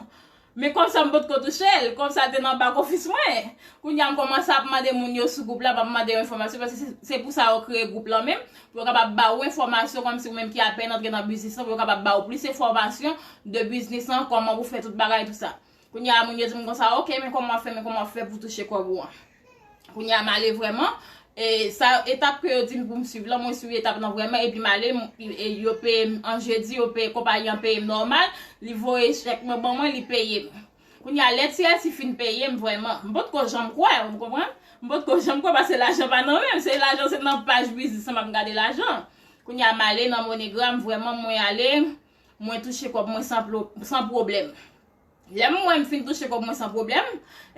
Men kòb sa m potko touche l, kòb sa te nan back office mwen. Kounye a m kòmanse ap mande moun yo sou gwoup la, m ap mande yo enfòmasyon, paske se, se pou sa yo kreye gwoup lan menm, pou yo kapab ba ou enfòmasyon kòmsi ou menm ki apèn antre nan biznis lan, pou yo kapab ba ou plis enfòmasyon de biznis lan, kòman pou fè tout bagay tou sa. Kounye a moun yo di m konsa, ok, men kòman w ap fè, men kòman w ap fè pou touche kòb ou an. Kounye a m ale vrèman, e sa, etap ke yo di m pou m swiv lan, mwen swiv etap lan vrèman, epi m ale, m, e yo peye m an jedi, yo peye, konpayi an peye m nòmal, li voye chèk mwen ban mwen, li peye m. Kounye a, lè T L C fin peye m vrèman, m potko janm kwè, ou konprann? M potko janm kwè paske lajan pa nan men m, se lajan se nan paj biznis lan m ap gade lajan. Kounye a, m ale nan MoneyGram, vrèman, mwen ale, mwen touche kòb mwen san plo-, san pwoblèm. Lè m wè m fin touche kòb mwen san pwoblèm,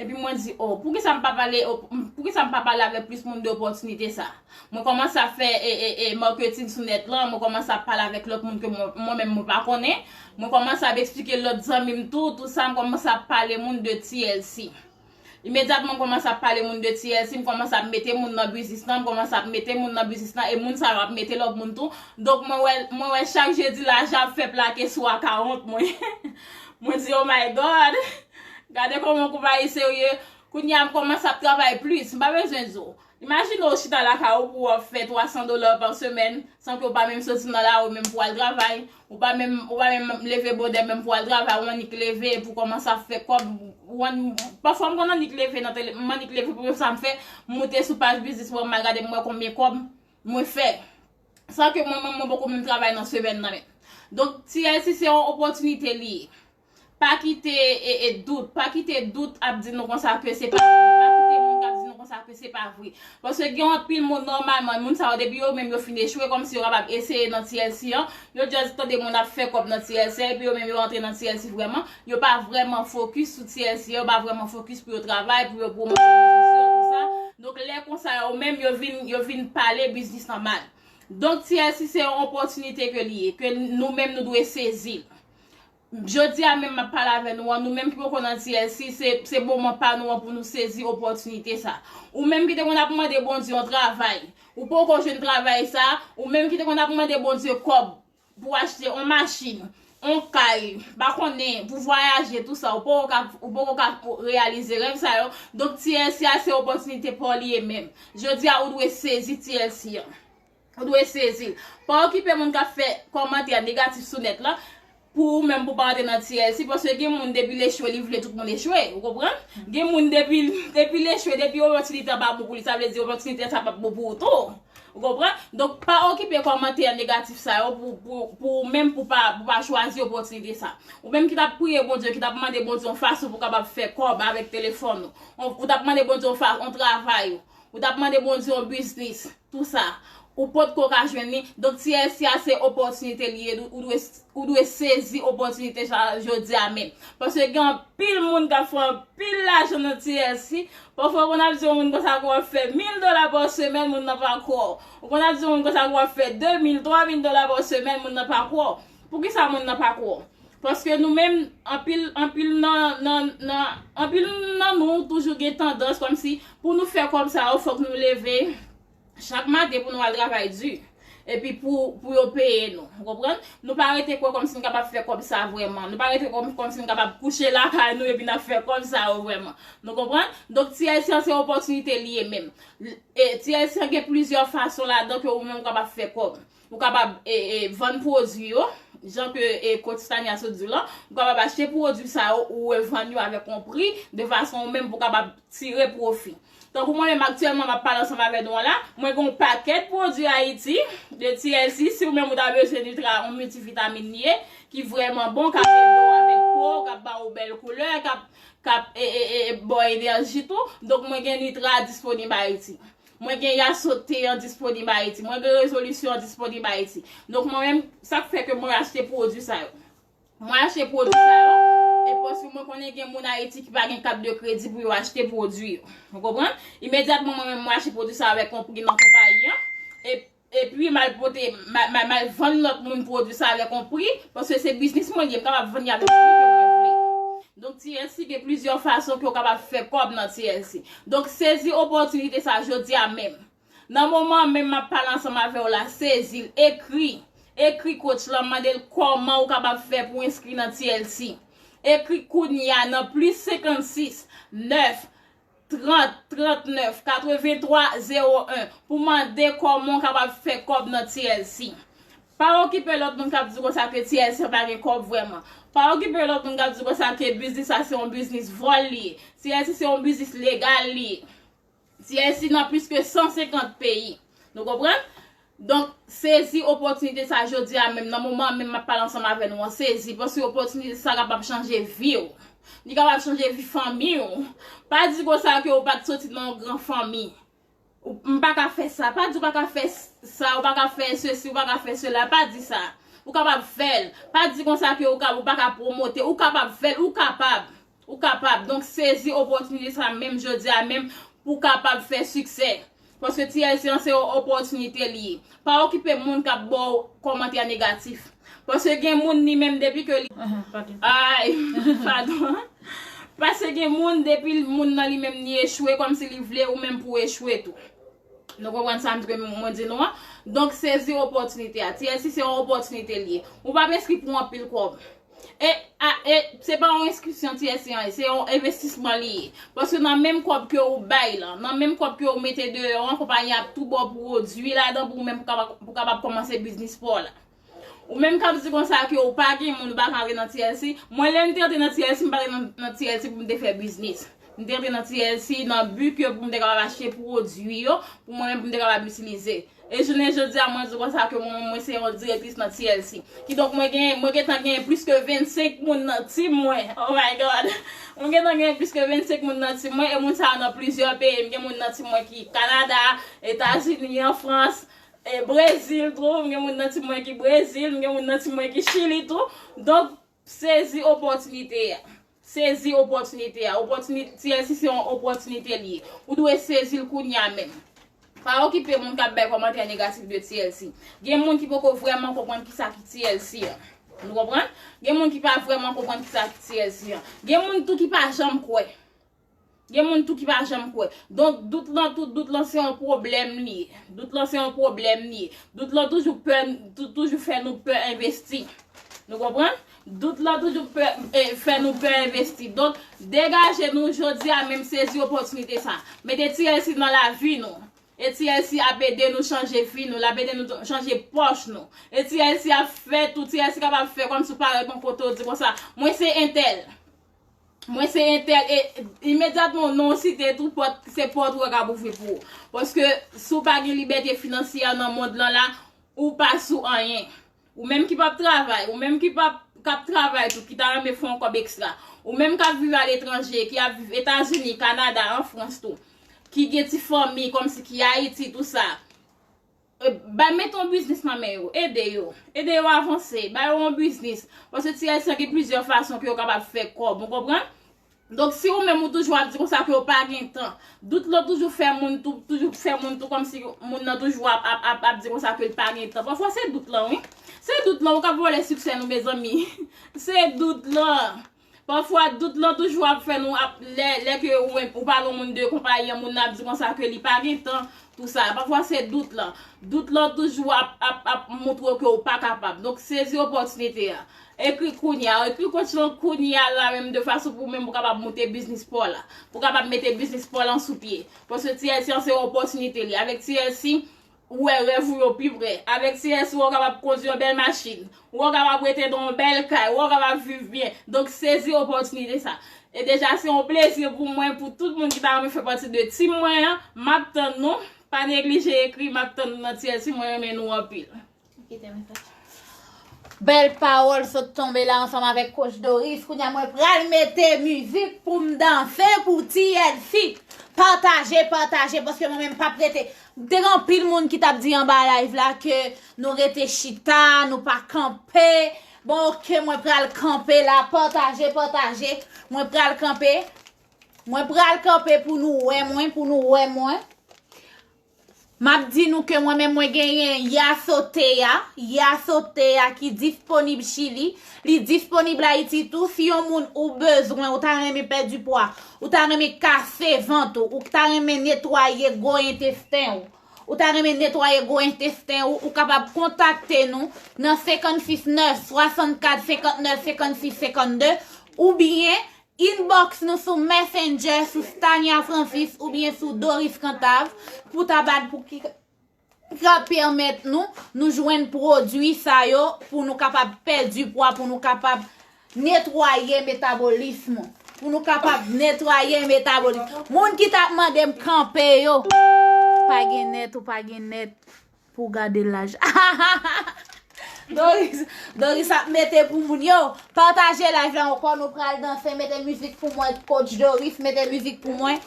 epi mwen di, oh, poukisa m pa pale, oh, poukisa m pa pale avèk plis moun de opòtinite sa? Mwen kòmanse ap fè, e, e, e, marketing sou nèt lan, mwen kòmanse ap pale avèk lòt moun ke mwen, mwen menm mwen pa konnen. Mwen kòmanse ap eksplike lòt zanmi m tou, tou sa, m kòmanse ap pale moun de T L C. Imedyatman m kòmanse ap pale moun de T L C, m kòmanse ap mete moun nan biznis lan, m kòmanse ap mete moun nan biznis lan, e moun sa yo ap mete lòt moun tou. Donk mwen wè, mwen wè chak jedi lajan ap fè plake sou akawont mwen. Mwen di, oh my God! Gade kòman konpayi serye. Kounye a m kòmanse ap travay plis, m pa bezwen di w. Imajine w chita lakay ou pou w ap fè twa san dola pa semèn, san ke w pa menm soti nan lari menm pou w al travay, ou pa menm, ou pa menm leve bonè menm pou w al travay, ou annik leve pou w kòmanse ap fè kòb, ou ann-, pafwa m konn annik leve nan tele, m annik leve premye sa m fè, m moute sou paj biznis mwen, m al gade m wè konbyen kòb mwen fè. San ke mwen menm mwen poko menm travay nan semèn nan menm. Donk, T L C se yon opòtinite li ye. Pa kite, e, e, dout, pa kite dout ap di nou konsa ke se pa vre. Pa kite moun k ap di nou konsa sa ke se pa vre. Paske gen anpil moun nòmalman, moun sa yo depi yo menm yo fin echwe, kòmsi yo kapab eseye nan T L C an, yo just tande moun ap fè kòb nan T L C an, epi yo menm yo antre nan T L C vrèman, yo pa vrèman fokis sou T L C an, yo pa vrèman fokis pou yo travay, pou yo pwomòte biznis yo, tou sa. Donk lè konsa yo menm yo vin, yo vin pale biznis lan mal. Donk T L C se yon opòtinite ke li ye, ke nou menm nou dwe sezi l. Jodi a menm m ap pale avè nou an, nou menm ki poko nan T L C, se, se moman pa nou an pou nou sezi opòtinite sa. Ou menm ki te konn ap mande Bondye yon travay, ou poko jwenn travay sa, ou menm ki te konn ap mande Bondye kòb pou achte yon machin, yon kay, pa konnen, pou vwayaje, tou sa, ou poko ka, ou poko ka reyalize rèv sa yo. Donk T L C a se opòtinite pa w li ye menm. Jodi a ou dwe sezi T L C an. Ou dwe sezi l. Pa okipe moun k ap fè kòmantè negatif sou nèt la pou ou menm pou pa antre nan T L C, paske gen moun depi l echwe, li vle tout moun echwe. Ou konprann? Gen moun depi, depi l echwe, depi opòtinite an pa bon pou li, sa vle di opòtinite an sa p ap bon pou ou tou. Ou konprann? Donk, pa okipe kòmantè negatif sa yo pou, pou, pou ou menm pou pa, pou pa chwazi opòtinite sa. Ou menm ki t ap priye Bondye, ki t ap mande Bondye yon fason pou w kapab fè kòb avèk telefòn ou. Ou, ou t ap mande Bondye yon fa, yon travay ou. Ou t ap mande Bondye yon biznis, tou sa. Ou potko ka jwenn li. Donk, T L C a se opòtinite li ye. Ou, ou dwe, ou dwe sezi opòtinite sa jodi a menm. Paske gen anpil moun k ap fè anpil lajan nan T L C. Pafwa, ou konn ap di yon moun konsa ke w ap fè mil dola pa semèn, moun nan pa kwè w. Ou konn ap di yon moun konsa ke w ap fè de mil, twa mil dola pa semèn, moun nan pa kwè w. Poukisa moun nan pa kwè w? Paske nou menm, anpil, anpil nan, nan, nan, anpil nan nou toujou gen tandans kòmsi pou nou fè kòb sa yo, fòk nou leve chak maten pou nou al travay di. Epi pou, pou yo peye nou. Ou konprann? Nou pa rete kwè kòmsi n kapab fè kòb sa vrèman. Nou pa rete kòm, kòmsi n kapab kouche lakay nou epi n ap fè kòb sa yo vrèman. Nou konprann? Donk, T L C an se opòtinite li ye menm. E T L C an gen plizyè fason ladan ke ou menm ou kapab fè kòb. Ou kapab, e, e, vann pwodui yo, jan ke, e, Coach Tania sot di w lan, ou kapab achte pwodui sa yo, ou revann yo avèk yon pri, de fason ou menm pou w kapab tire pwofi. Tankou mwen menm aktyèlman m ap pale ansanm avè nou an la, mwen gen yon pakèt pwodui Ayiti de T L C, si ou menm ou ta bezwen Nutra, yon miltivitamin li ye, ki vrèman bon, k ap ede w avèk po, k ap ba ou bèl koulè, k ap, k ap, e, e, e, e, ba w enèji tou. Donk mwen gen Nutra disponib Ayiti. Mwen gen Yasote an disponib Ayiti. Mwen gen Rezolisyon an disponib Ayiti. Donk mwen menm, sa k fè ke mwen achte pwodui sa yo. Mwen achte pwodui sa yo, e paske mwen konnen gen moun Ayiti ki pa gen kat de kredi pou yo achte pwodui yo. Ou konprann? Imedyatman mwen menm mwen achte pwodui sa yo avèk yon pri nan konpayi an. E, epi m al pote, m al, m al, m al vann lòt moun pwodui sa avèk yon pri, paske se biznis mwen li ye, m kapab vann li avèk pri ke mwen vle. Donk T L C gen plizyè fason ke w kapab fè kòb nan T L C. Donk sezi opòtinite sa jodi a menm. Nan moman an menm m ap pale ansanm avè w la, sezi l, ekri. Ekri coach lan, mande l kòman ou kapab fè pou w enskri nan T L C. Ekri kounye a nan plis senkannsis, nèf, trant, trantnèf, katrevenntwa, zewo en pou mande kòman w kapab fè kòb nan T L C. Pa okipe lòt moun k ap di konsa ke T L C pa gen kòb vrèman. Pa okipe lòt moun k ap di konsa ke biznis sa se yon biznis vòl li ye. T L C se yon biznis legal li ye. T L C nan plis ke san senkant peyi. Nou konprann? Donk, sezi opòtinite sa jodi a menm, nan moman an menm m ap pale ansanm avè nou an, sezi, paske opòtinite sa kapab chanje vi w. Li kapab chanje vi fanmi w. Pa di konsa ke w pa t soti nan yon gran fanmi. Ou, m pa ka fè sa. Pa di w pa ka fè s-, sa, ou pa ka fè sesi, ou pa ka fè sela. Pa di sa. Ou kapab fè l. Pa di konsa ke ou ka, ou pa ka pwomote. Ou kapab fè l. Ou kapab. Ou kapab. Donk, sezi opòtinite sa menm jodi a menm pou w kapab fè siksè. Paske T L C an se yon opòtinite li ye. Pa okipe moun k ap ba w kòmantè negatif. Paske gen moun li menm depi ke li... Ay, padon. Paske gen moun depi moun nan li menm li echwe kòmsi li vle ou menm pou w echwe tou. Nou konprann sa m, mwen di nou an? Donk, sezi opòtinite a. T L C se yon opòtinite li ye. Ou p ap enskri pou anpil kòb. E, a, e se pa yon enskripsyon T L C an, se yon envestisman li ye. Paske nan menm kòb ke ou bay lan, nan menm kòb ke ou mete deyò an, konpayi ap tou ba w pwodui ladan pou ou menm pou kapab, pou kapab kòmanse biznis pa w la. Ou menm k ap di konsa ke ou pa gen moun, ou pa ka antre nan T L C. Mwen, lè m te antre nan T L C, m pa t nan, nan T L C pou m te fè biznis. M te antre nan T L C nan bi ke pou m te kapab achte pwodui yo, pou mwen menm pou m te kapab itilize. E jounen jodi a, mwen di konsa ke mwen, mwen se yon direktris nan T L C. Kidonk, mwen gen, mwen gentan gen plis ke vennsenk moun nan tim mwen. Oh my God! Mwen gentan gen plis ke vennsenk moun nan tim mwen, e moun sa yo nan plizyè peyi. M gen moun nan tim mwen ki Kanada, Etazini, an Frans, e Brezil tou. M gen moun nan tim mwen ki Brezil, m gen moun nan tim mwen ki Chili tou. Donk, sezi opòtinite a. Sezi opòtinite a. Opòtini-, T L C se yon opòtinite li ye. Ou dwe sezi l kounye a menm. Pa okipe moun k ap bay kòmantè negatif de T L C. Gen moun ki poko vrèman konprann kisa ki T L C an. Nou konprann? Gen moun ki pa vrèman konprann kisa ki T L C an. Gen moun tou ki pa janm kwè. Gen moun tou ki pa janm kwè. Donk, dout lan tou, dout lan se yon pwoblèm li ye. Dout lan se yon pwoblèm li ye. Dout lan toujou pè, tou-, toujou fè nou pè envesti. Nou konprann? Dout lan toujou pè, eh, fè nou pè envesti. Donk, degaje nou jodi a menm, sezi opòtinite sa. Mete T L C nan lavi nou. E T L C ap ede nou chanje vi nou, l ap ede nou chanje pòch nou. E T L C ap fè tou, T L C kapab fè kòmsi w parèt yon kote w di konsa, mwen se entèl. Mwen se entèl, e imedyatman non w site tou, pòt, se pòt ou wè k ap ouvri pou ou. Paske si w pa gen libète finansyè nan mond lan la, ou pa sou anyen. Ou menm ki p ap travay, ou menm ki p ap, k ap travay tou, ki ta renmen fè yon kòb ekstra. Ou menm k ap viv aletranje, ki ap viv Etazini, Kanada, an Frans tou, ki gen ti fanmi kòmsi ki Ayiti, tou sa. E, ba, mete yon biznis nan men yo, ede yo, ede yo avanse, ba yo yon biznis. Paske T L C gen plizyè fason ke yo kapab fè kòb, ou konprann? Donk, si ou menm ou toujou ap di konsa ke ou pa gen tan, dout lan toujou fè moun tou, toujou fè moun tou kòmsi moun nan toujou ap, ap, ap, ap di konsa ke l pa gen tan. Pafwa se dout lan, wi. Se dout lan ou k ap vòlè siksè nou, mezanmi. Se dout lan. Pafwa, dout lan toujou ap fè nou ap, lè, lè ke ou, ou pale yon moun de konpayi an, moun nan ap di konsa ke li pa gen tan, tou sa. Pafwa, se dout lan. Dout lan toujou ap, ap, ap montre w ke ou pa kapab. Donk, sezi opòtinite a. Ekri kounye a. Ekri kòb lan kounye a la menm de fason pou ou menm ou kapab monte biznis pa w la. Pou w kapab mete biznis pa w lan sou pye. Paske T L C an se yon opòtinite li. Avèk T L C, ou wè rèv ou yo pi pre. Avèk T L C, ou kapab kondui yon bèl machin. Ou kapab rete nan yon bèl kay. Ou kapab viv byen. Donk, sezi opòtinite sa. E deja, se yon plezi pou mwen, pou tout moun ki ta renmen fè pati de tim mwen an. M ap tann nou. Pa neglije ekri, m ap tann nou nan T L C, mwen renmen nou anpil. Kite mesaj. Bèl pawòl sot tonbe la ansanm avèk Coach Doris. Kounye a mwen pral mete mizik pou m danse pou T L C. Pataje, pataje, paske mwen menm p ap rete. M te gen anpil moun ki t ap di anba live la ke nou rete chita, nou pa kanpe. Bon, oke, mwen pral kanpe la. Pataje, pataje. Mwen pral kanpe. Mwen pral kanpe pou nou wè mwen, pou nou wè mwen. M ap di nou ke mwen menm mwen genyen Yasoteya, Yasoteya ki disponib Chili, li disponib Ayiti tou. Si yon moun ou bezwen, ou ta renmen pèdi pwa, ou ta renmen kase vant ou, ou ta renmen netwaye gwo entesten ou, ou ta renmen netwaye gwo entesten ou, ou kapab kontakte nou nan senkannsis nèf swasannkat senkannèf senkannsis senkannde, oubyen inbox nou sou Messenger, sou Stania Francis oubyen sou Doris Cantave pou ta ba n, pou ki ka pèmèt nou, nou jwenn pwodui sa yo pou nou kapab pèdi pwa, pou nou kapab netwaye metabolism, pou nou kapab netwaye metabolism. Moun ki t ap mande m kanpe yo, pa gen nèt ou pa gen nèt. Pou gade laj. Doris, Doris ap mete pou moun yo. Pataje live la ankò, nou pral danse, mete mizik pou mwen, Coach Doris, mete mizik pou mwen.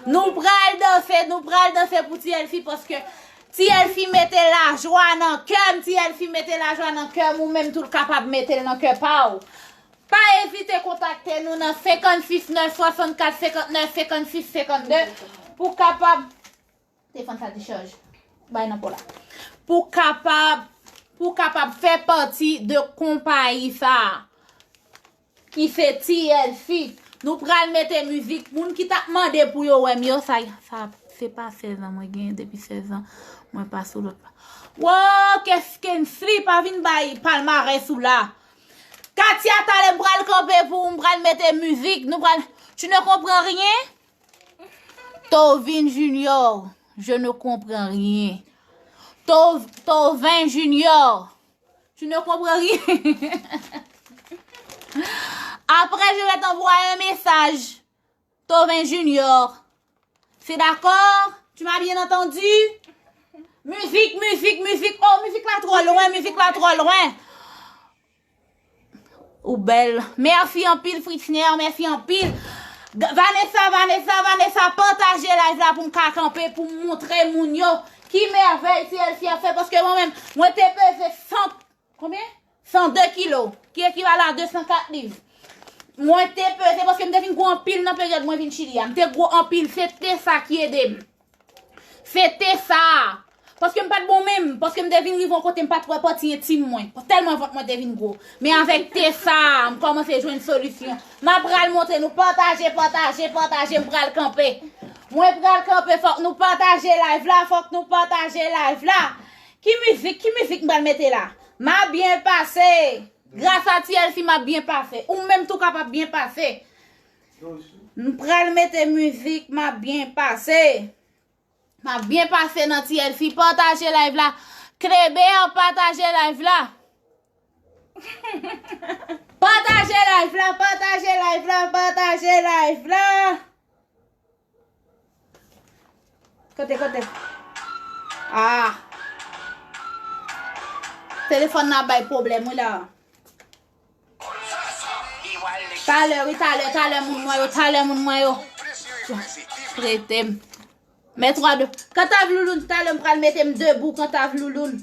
Nou pral danse, nou pral danse pou T L C, paske T L C mete lajwa nan kè m, T L C mete lajwa nan kè m, ou menm tou l kapab mete l nan kè pa w. Pa ezite kontakte nou nan senkannsis nèf swasannkat senkannèf senkannsis senkannde pou kapab Telefòn sa dichaj. Bay nan po la. Pou kapab, pou kapab fè pati de konpayi sa a, ki se T L C. Nou pral mete mizik. Moun ki t ap mande pou yo wè m yo, sa, sa, se pa sèz an mwen genyen, depi sèz an, mwen pa sou lòt pa. Wow, Keskenfli pa vin bay palmarès ou la. Katia, talè m pral kanpe pou ou, m pral mete mizik, nou pral, tu ne comprends rien? Tovin Junior, je ne comprends rien. Tov-, Tovin Junior, tu ne comprends rien. Après, je vais t'envoyer un message. Joven Junior. C'est d'accord? Tu m'as bien entendu? Mizik, mizik, mizik. Oh, mizik la twò lwen, mizik la twò lwen. Ou bèl. Mèsi anpil, Fritzner, mèsi anpil. G- Vanessa, Vanessa, Vanessa, pataje live la pou m ka kanpe, pou m montre moun yo ki mèvèy T L C ap fè, paske mwen menm, mwen te peze san, konbyen? San de kilo, ki ekivalan a de san kat liv. Mwen te peze, paske m te vin gwo anpil nan peryòd mwen vin Chili a. M te gwo anpil, se te sa ki ede m. Se te sa. Paske m pa t bon menm, paske m te vin rive yon kote m pa t wè pati entim mwen. Tèlman vant mwen te vin gwo. Men avèk te sa, m kòmanse jwenn solisyon. M ap pral montre nou, pataje, pataje, pataje, m pral kanpe. Mwen pral kanpe, fòk nou pataje live la, fòk nou pataje live la. Ki mizik, ki mizik m pral mete la? M ap byen pase. Gras a T L C, m ap byen pase. Ou menm tou kapab byen pase. M pral mete mizik, m ap byen pase. M ap byen pase nan T L C. Pataje live la. Kleber, pataje live la. Pataje live la, pataje live la, pataje live la. Kote, kote? Ah. Telefòn nan ap bay pwoblèm, wi la. Talè, wi, talè, talè moun mwen yo, talè moun mwen yo. Prete m. Mèt twa de. Kantav Louloun, talè m pral mete m debou, Kantav Louloun.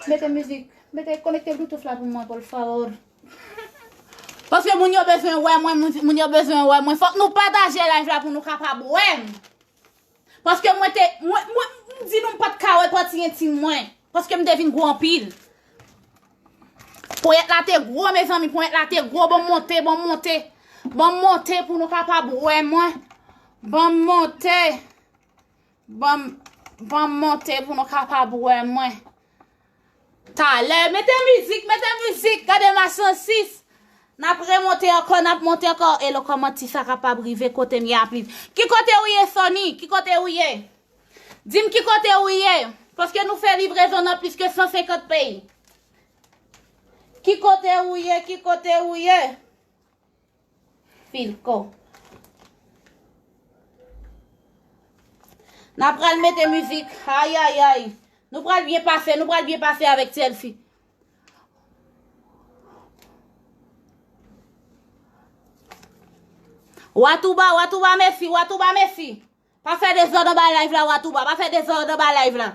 Mete mizik. Mete, konekte Bluetooth la pou mwen, por favor. Paske moun yo bezwen wè mwen, moun, moun yo bezwen wè mwen. Fòk nou pataje live la pou nou kapab wè m. Paske mwen te, mwen, mwen, m di nou m pa t ka wè pati entim mwen. Paske m te vin gwo anpil. Ponyèt la te gwo, mezanmi, ponyèt la te gwo. Ban m monte, ban m monte. Ban m monte pou nou kapab wè mwen. Ban m monte. Ban m, ban m monte pou nou kapab wè mwen. Talè, mete mizik, mete mizik, gade m a san sis. N ap remonte ankò, n ap monte ankò. Elo, kòman ti sa kapab rive kote m ye a plis? Ki kote ou ye, Sony? Ki kote ou ye? Di m ki kote ou ye. Paske nou fè livrezon nan plis ke san senkant peyi. Ki kote ou ye? Ki kote ou ye? Filko. N a pral mete mizik. Ayayay. Nou pral byen pase, nou pral byen pase avèk T L C. Watouba, Watouba, mèsi, Watouba, mèsi. Pa fè dezòd anba live la, Watouba. Pa fè dezòd anba live la.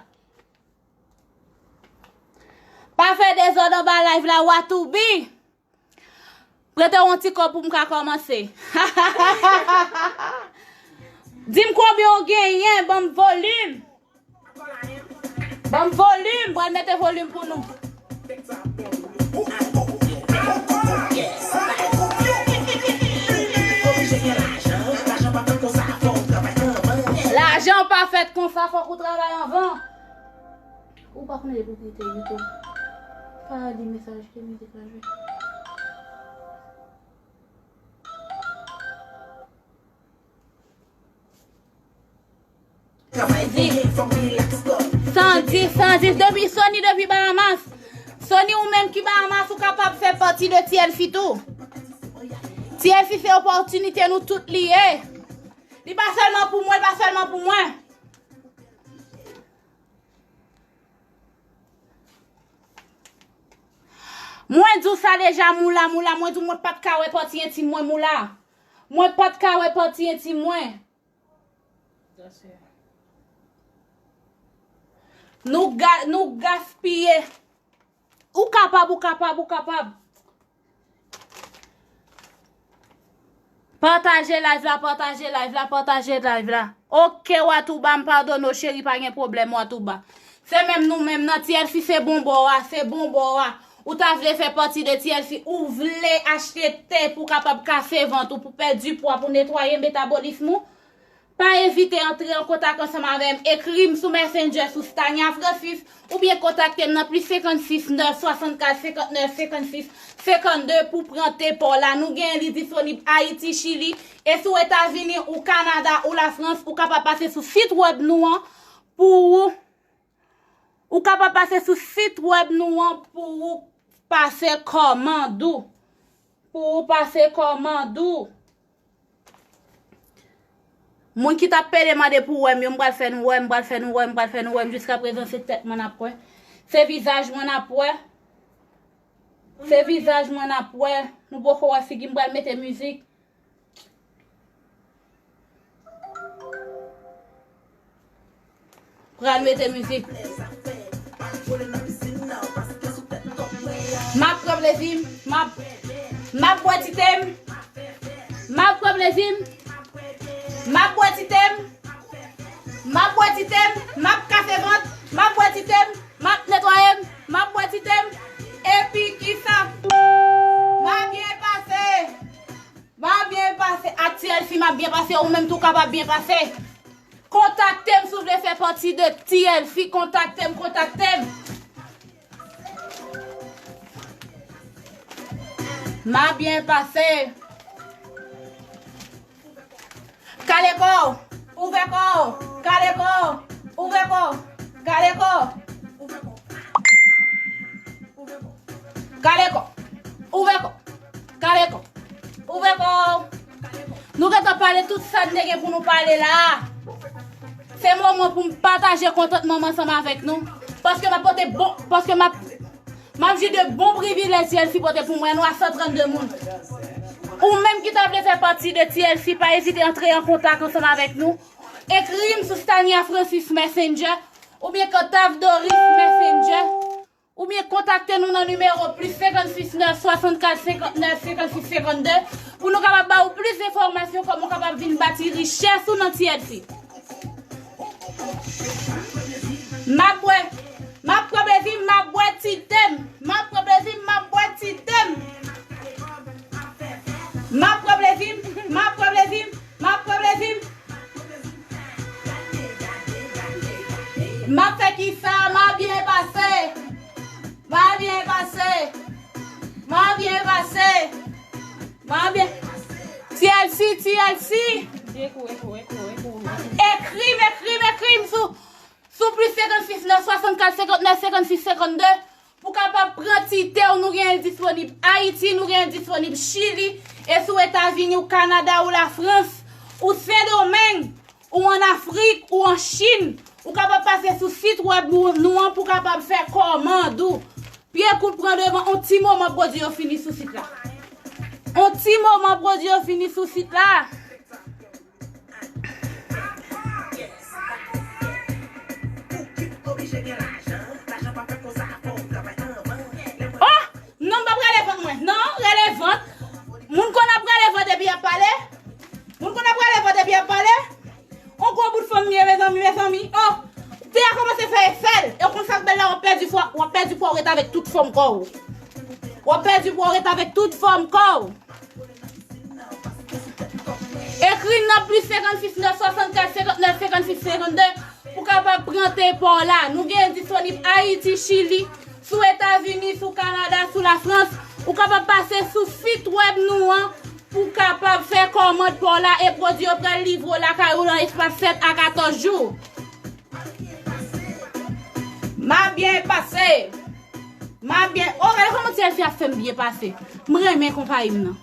Pa fè dezòd anba live la, Watoubi. Prete w yon ti kòb pou m ka kòmanse. Di m konbyen w genyen, ban m volim. Ban m volim, pral mete volim pou nou. Lajan pa fèt konsa, fòk ou travay anvan. Ou pa konnen depi w kite YouTube, pa li mesaj ke mizik la jwe. San dis, san dis, depi Sony, depi Bahamas. Sony, ou menm ki Bahamas, ou kapab fè pati de T L C tou. T L C se opòtinite nou tout li ye. Li pa sèlman pou mwen, li pa sèlman pou mwen. Mwen di w sa deja, Moula, Moula, mwen di w mwen pa t ka wè pati entim mwen, Moula. Mwen pa t ka wè pati entim mwen. Nou ga-, nou gaspiye. Ou kapab, ou kapab, ou kapab. Pataje live la, pataje live la, pataje live la. Ok, Watouba, m padone w, cheri, pa gen pwoblèm, Watouba. Se menm nou menm nan T L C, se bon bò a, se bon bò a. Ou ta vle fè pati de T L C, ou vle achte tè pou w kapab kase vant ou, pou pèdi pwa, pou netwaye metabolism ou. Pa ezite antre an kontak ansanm avè m. Ekri m sou Messenger sou Stania Francis oubyen kontakte m nan plis senkannsis nèf swasannkat senkannèf senkannsis senkannde pou pran tè pa w la. Nou genyen li disponib Ayiti, Chili, e si w Etazini, ou Kanada, ou Lafrans, ou kapab pase sou sit wèb nou an pou ou. Ou kapab pase sou sit wèb nou an pou ou pase kòmand ou. Pou ou pase kòmand ou. Moun ki t ap pede mande pou wè m yo, m pral fè nou wè, m pral fè nou wè, m pral fè nou wè, m jiskaprezan se tèt mwen n ap wè. Se vizaj mwen n ap wè. Se vizaj mwen n ap wè. Nou poko wè figi m, pral mete mizik. Pral mete mizik. M ap pran plezi m, m ap, m ap bwè ti te m. M ap pran plezi m. M ap bwè ti te m. M ap bwè ti te m. M ap kase vant. M ap bwè ti te m. M ap netwaye m. M ap bwè ti te m. Epi kisa? M ap byen pase. M ap byen pase. Ak T L C, m ap byen pase. Ou menm tou kapab byen pase. Kontakte m si w vle fè pati de T L C. Kontakte m, kontakte m. M ap byen pase. Kale kò w, ouvè kò w, kale kò w, ouvè kò w, kale kò w. Kale kò w, ouvè kò w, kale kò w, ouvè kò w. Nou gentan pale tout sa n te gen pou nou pale la a. Se moman pou m pataje kontantman m ansanm avèk nou. Paske m ap pote bon, paske m ap, m ap jwi de bon privilèj T L C pote pou mwen, nou a san trannde moun. Ou menm ki ta vle fè pati de T L C, pa ezite antre an kontak ansanm avèk nou. Ekri m sou Stania Francis Messenger oubyen Cantav Doris Messenger. Oubyen kontakte nou nan nimewo plis senkannsis nèf swasannkat senkannèf senkannsis senkannde pou nou kapab ba ou plis enfòmasyon kòman w kapab vin bati richès ou nan T L C. M ap bwè, m ap pran plezi m, m ap bwè ti te m. M ap pran plezi m, m ap bwè ti te m. M ap pran plezi m, m ap pran plezi m, m ap pran plezi m. M ap fè kisa? M ap byen pase. M ap byen pase. M ap byen pase. M ap byen. T L C, T L C. Ekri m, ekri m, ekri m sou, sou plis senkannsis nèf swasannkat senkannèf senkannsis senkannde. Pou kapab pran ti te w, nou genyen l disponib Ayiti, nou genyen l disponib Chili, e si w Etazini, ou Kanada, ou Lafrans, ou Sendomeng, ou ann Afrik, ou an Chin, ou kapab pase sou sit wèb nou, nou an pou kapab fè kòmand ou. Pye kout pran devan, on ti moman pwodui yo fini sou sit la. On ti moman pwodui yo fini sou sit la. Oh! Non, m p ap rele vant mwen. Non, rele vant. Moun konn ap rele vant epi y ap pale. Moun konn ap rele vant epi y ap pale. On gwo bout fanm li ye, mezanmi, mezanmi. Oh! Te a kòmanse fè efè l. E w konn sa k bèl la, w ap pèdi pwa, w ap pèdi pwa, w ret avèk tout fòm kò w. W ap pèdi pwa, w ret avèk tout fòm kò w. Ekri n nan plis senkannsis nèf swasannkat senkannèf senkannsis senkannde pou kapab pran te pa w la. Nou genyen disponib Ayiti, Chili, sou Etazini, sou Kanada, sou Lafrans. Ou kapab pase sou sit wèb nou an pou kapab fè kòmand pa w la e pwodui yo pral livre w lakay ou nan espas sèt a katòz jou. M ap byen pase. M ap byen. Oh, gade kòman T L C ap fè m byen pase. M renmen konpayi m nan.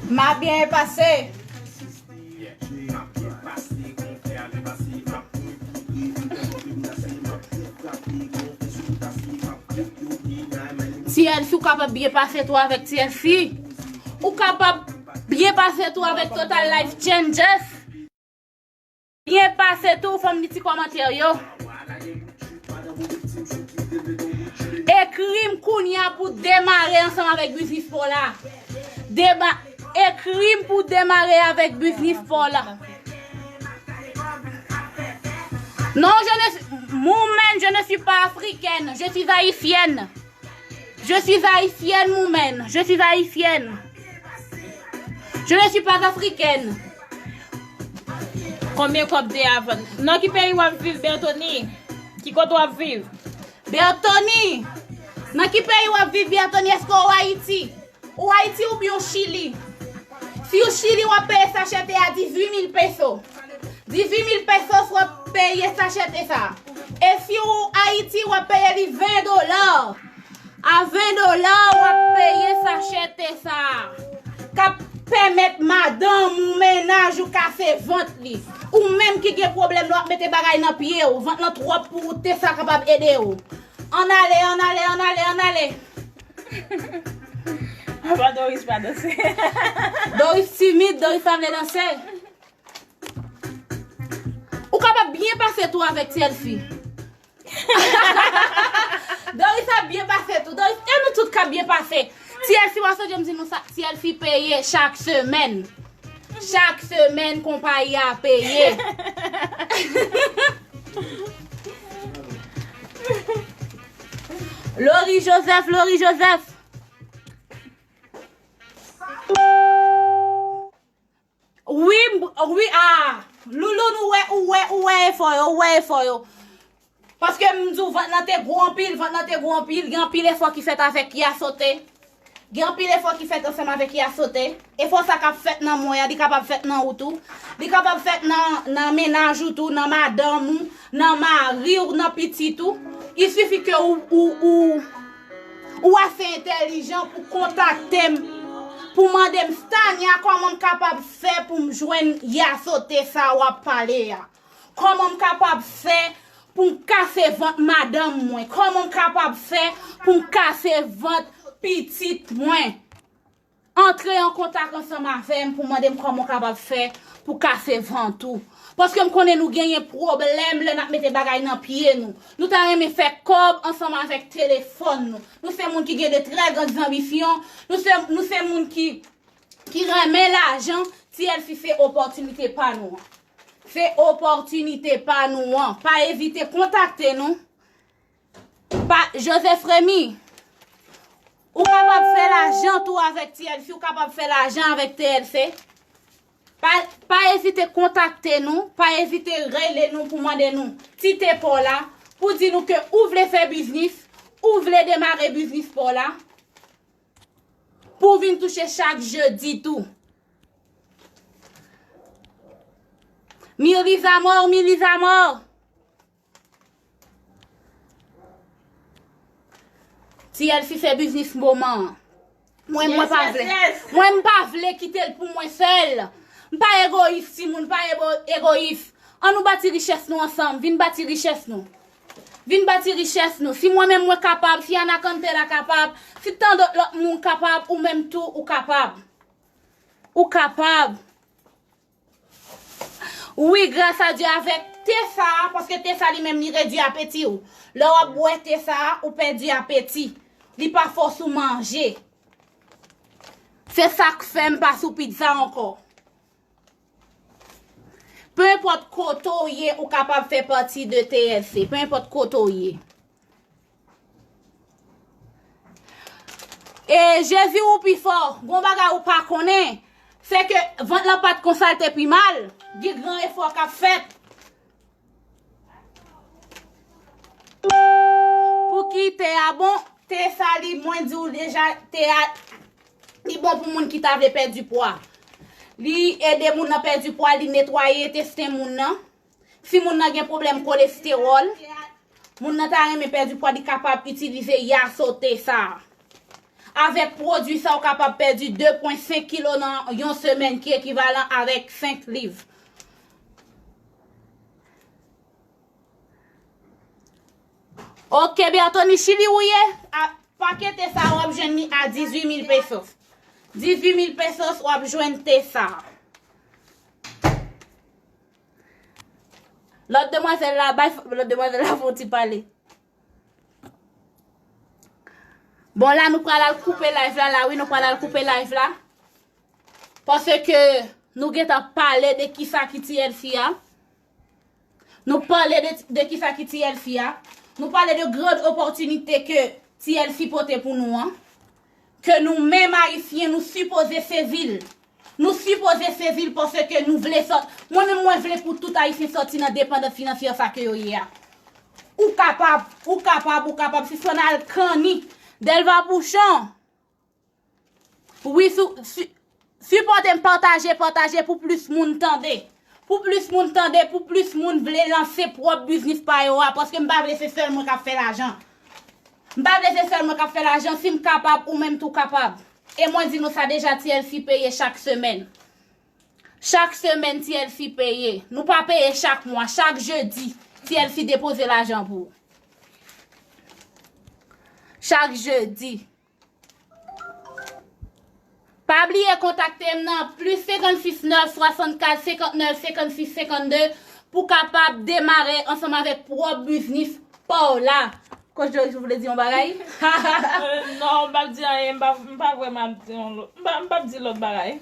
M ap byen pase. T L C, ou kapab byen pase tou avèk T L C. Ou kapab byen pase tou avèk Total Life Changes. Byen pase tou, fè m li ti kòmantè yo. Ekri m kounye a pou demare ansanm avèk biznis pa w la. Dema-, ekri m pou demare avèk biznis pa w la. Non, je ne suis, Moumen, je ne suis pas africaine, je suis haïtienne. Je suis haïtienne, Moumen. Je suis haïtienne. Je ne suis pas africaine. Konbyen kòb te a vann? Nan ki peyi w ap viv, Bertony? Ki kote w ap viv? Bertony! Nan ki peyi w ap viv, Bertony? Èske w Ayiti? Ou Ayiti oubyen w Chili? Si w Chili, w ap peye sachè te a dizuit mil peso. Dizuit mil pesos w ap peye sachè te sa. E si w Ayiti, w ap peye li ven dola. A ven dola w ap peye sachè te sa a, k ap pèmèt madanm ou, mennaj ou kase vant li. Ou menm ki gen pwoblèm lè w ap mete bagay nan pye w, vant lan twòp pou ou, te sa a kapab ede w. Ann ale, ann ale, ann ale, ann ale. Papa Doris pa danse. Doris timid, Doris pa vle danse. Ou kapab byen pase tou avèk T L C. Doris ap byen pase tou. Doris, e nou tout k ap byen pase. T L C, w a sonje m di nou sa, T L C peye chak semèn. Chak semèn, konpayi a peye. Laurie Joseph, Laurie Joseph. Wi, m- wi, a. Louloun, ou wè, ou wè, ou wè efò yo, ou wè efò yo. Paske m di w, vant lan te gwo anpil, vant lan te gwo anpil, gen anpil efò ki fèt avèk Yasote. Gen anpil efò ki fèt ansanm avèk Yasote. Efò sa k ap fèt nan mwen an, li kapab fèt nan ou tou. Li kapab fèt nan, nan mennaj ou tou, nan madanm ou, nan mari w, nan pitit ou. Il sifi ke ou, ou, ou, ou ase entèlijan pou kontakte m, pou mande m, Stania, kòman m kapab fè pou m jwenn Yasote sa w ap pale a? Kòman m kapab fè pou m kase vant madanm mwen? Kòman m kapab fè pou m kase vant pitit mwen? Antre an kontak ansanm avè m pou mande m kòman w kapab fè pou kase vant ou. Paske m konnen nou genyen pwoblèm lè n ap mete bagay nan pye nou. Nou ta renmen fè kòb ansanm avèk telefòn nou. Nou se moun ki gen de trè grann zanbisyon. Nou se, nou se moun ki, ki renmen lajan. T L C se opòtinite pa nou an. Se opòtinite pa nou an. Pa ezite kontakte nou. Pa, Joseph Remy, ou kapab fè lajan tou avèk T L C, ou kapab fè lajan avèk T L C. Pa, pa ezite kontakte nou, pa ezite rele nou pou mande nou ti te pa w la, pou di nou ke ou vle fè biznis, ou vle demare biznis pa w la, pou w vin touche chak jedi tou. Mili zamò, mili zamò. T L C se biznis moman an. Mwen, mwen pa vle. Mwen, m pa vle kite l pou mwen sèl. M pa egoyis, timoun, pa ego- egoyis. Ann nou bati richès nou ansanm. Vin bati richès nou. Vin bati richès nou. Si mwen menm mwen kapab, si Ana Cantela kapab, si tan dòt lòt moun kapab, ou menm tou, ou kapab. Ou kapab. Wi, gras a Dye avèk te sa a, paske te sa li menm li redui apeti w. Lè w ap bwè te sa a, ou pèdi apeti. Li pa fòs ou manje. Se sa k fè m pa sou pizza ankò. Pe enpòt kote w ye, ou kapab fè pati de T L C. Pe enpòt kote w ye. E Jezi ou pi fò, gon bagay ou pa konnen, se ke vant lan pa t konsa l te pi mal, gen gran efò k ap fèt. Pou ki te a bon, te sa li, mwen di w deja, te a, li bon pou moun ki ta vle pèdi pwa. Li ede moun nan pèdi pwa, li netwaye entesten moun nan. Si moun nan gen pwoblèm kolestewòl, moun nan ta renmen pèdi pwa, li kapab itilize Yasote sa a. Avèk pwodui sa, ou kapab pèdi de pwen senk kilo nan yon semèn, ki ekivalan avèk senk liv. Ok, Bertony, Chili ou ye? A, pake te sa a, w ap jwenn li a dizuit mil pesos. Dizuit mil pesos, w ap jwenn te sa a. Lòt demwazèl la, bay, lòt demwazèl la fè yon ti pale. Bon, la, nou pral al koupe live la, la, wi, nou pral al koupe live la. Paske nou gentan pale de kisa ki T L C a. Nou pale de, de kisa ki T L C a. Nou pale de gran opòtinite ke T L C pote pou nou an. Ke nou menm Ayisyen, nou sipoze sezi l. Nou sipoze sezi l paske nou vle sòt. Mwen menm, mwen vle pou tout Ayisyen sòti nan depandans finansyè sa ke yo ye a. Ou kapab, ou kapab, ou kapab. Sispann al kanni. Delva Pouchon. Wi, sou, si, sipòte m, pataje, pataje pou plis moun tande. Pou plis moun tande, pou plis moun vle lanse pwòp biznis pa yo a, paske m pa vle se sèl mwen k ap fè lajan. M pa vle se sèl mwen k ap fè lajan, si m kapab, ou menm tou kapab. E mwen di nou sa deja, T L C peye chak semèn. Chak semèn T L C peye. Nou pa peye chak mwa, chak jedi, T L C depoze lajan pou ou. Chak jedi. Pa bliye kontakte m nan plis senkannsis nèf swasannkat senkannèf senkannsis senkannde pou kapab demare ansanm avèk pwòp biznis pa w la. Coach Joyce, ou vle di yon bagay? Euh, non, m p ap di anyen, m pa, m pa vrèman ap di yon lòt, m pa, m p ap di lòt bagay.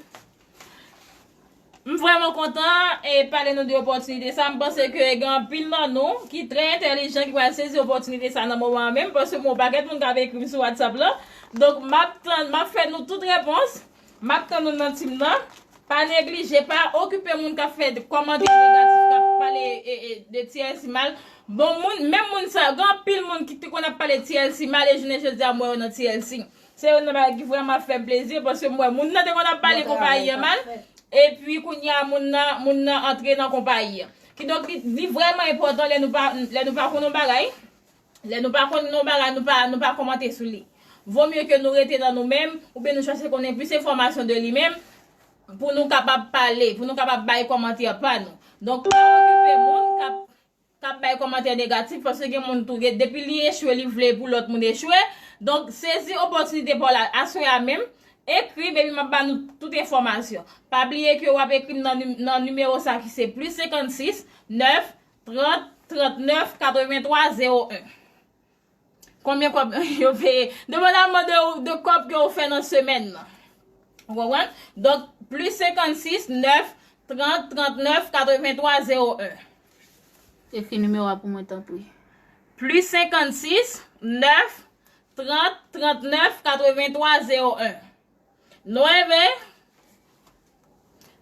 M vrèman kontan e pale nou de opòtinite sa. M panse ke gen anpil nan nou ki trè entèlijan ki pral sezi opòtinite sa nan moman an menm, paske m wè yon pakèt moun k ap ekri m sou WhatsApp la. Donk, m ap tann, m ap fè nou tout repons. M ap tann nou nan team nan. Pa neglije, pa okipe moun k ap fè kòmantè negatif, k ap pale e, e, de T L C mal. Bon, moun, menm moun sa, gen anpil moun ki te konn ap pale T L C mal e jounen jodi a m wè yo nan T L C. Se youn nan bagay ki vrèman ap fè m plezi, paske m wè moun nan te konn ap pale konpayi an mal, epi kounye a moun nan, moun nan antre nan konpayi an. Kidonk, li, li vrèman enpòtan lè nou pa, lè nou pa konn yon bagay, lè nou pa konn yon bagay, nou pa, nou pa kòmante sou li. Vo mye ke nou rete nan nou menm, oubyen nou chèche konnen plis enfòmasyon de li menm, pou nou kapab pale, pou nou kapab bay kòmantè pa nou. Donk, pa okipe moun k ap k ap bay kòmantè negatif, paske gen moun tou, gen, depi li echwe, li vle pou lòt moun echwe. Donk, sezi opòtinite pa w la aswè a menm. Ekri m, epi m ap ba nou tout enfòmasyon. Pa bliye ke w ap ekri m nan, nim- nan nimewo sa ki se plis senkannsis nèf trant trannèf katrevenntwa zewo en. Konbyen kòb yo peye? Depandaman de, de kòb ke w fè nan semèn nan. Ou konprann? Donk, plis senkannsis nèf trant trannèf katrevenntwa zewo en. Ekri nimewo a pou mwen, tanpri. Plis senkannsis nèf trant trannèf katrevenntwa zewo en. Nueve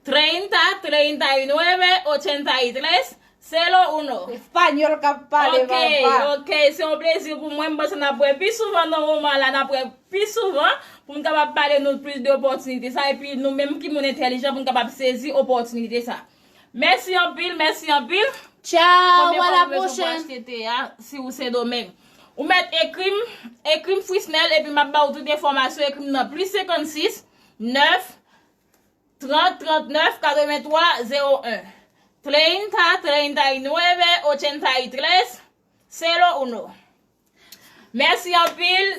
treinta treinta y nueve ochenta y tres cero uno. Espanyòl k ap pale, papa. Ok, se yon plezi pou mwen. M panse n ap wè pi souvan nan moman la, n ap wè pi souvan pou m kapab pale nou plis de opòtinite sa, epi nou menm ki moun entèlijan pou n kapab sezi opòtinite sa. Mèsi anpil, mèsi anpil. Tchao, a la pwochèn. Achte te a, si ou Sendomeng. Ou mèt ekri m, ekri m Frisnel, epi m ap ba ou tout enfòmasyon, ekri m nan plis senkannsis nèf trant trannèf katrevenntwa zewo en. Treinta treinta y nueve ochenta y tres cero uno. Mèsi anpil.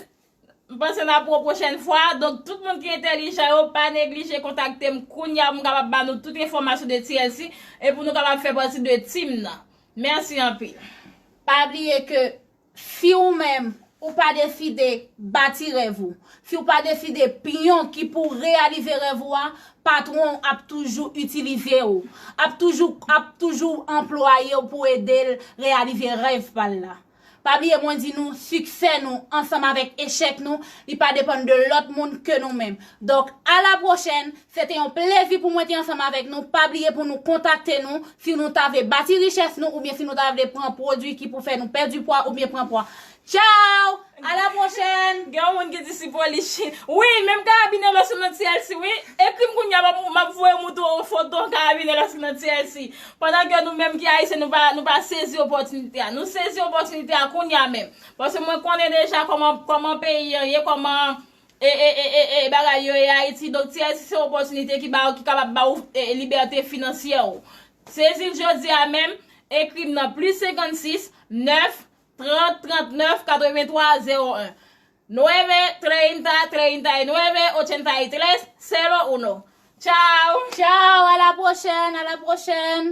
M panse n ap wè w pwochèn fwa. Donk, tout moun ki entèlijan yo, pa neglije kontakte m kounye a pou m kapab ba nou tout enfòmasyon de T L C e pou nou kapab fè pati de team nan. Mèsi anpil. Pa bliye ke si ou menm ou pa deside bati rèv ou, si ou pa deside pyon ki pou reyalize rèv ou a, patwon ap toujou itilize w, ap toujou, ap toujou anplwaye w pou ede l reyalize rèv pa l la. Pa bliye mwen di nou, siksè nou ansanm avèk echèk nou, li pa depann de lòt moun ke nou menm. Donk, a la pwochèn, se te yon plezi pou mwen te ansanm avèk nou. Pa bliye pou nou kontakte nou si nou ta vle bati richès nou oubyen si nou ta vle pran pwodui ki pou fè nou pèdi pwa oubyen pran pwa. Tchao! A la pwochèn! Gen yon moun ki di si polis. Wi, menm karabinè lòske nan T L C, wi. Ekri m kounye a, m ap, m ap voye montre w yon foto karabinè lòske nan T L C. Pandan ke nou menm ki ayisyen, nou pa, nou pa sezi opòtinite a. Nou sezi opòtinite a kounye a menm. Paske mwen konnen deja kòman, kòman peyi an ye, kòman e, e, e, e, e bagay yo ye Ayiti. Donk, T L C se opòtinite ki ba, ki kapab ba ou e, libète finansyè ou. Sezi l jodi a menm, ekri m nan plis senkannsis nèf trant trannèf katrevenntwa zewo en. Nueve treinta treinta y nueve ochenta y tres cero uno. Tchao! Tchao, a la pwochèn, a la pwochèn!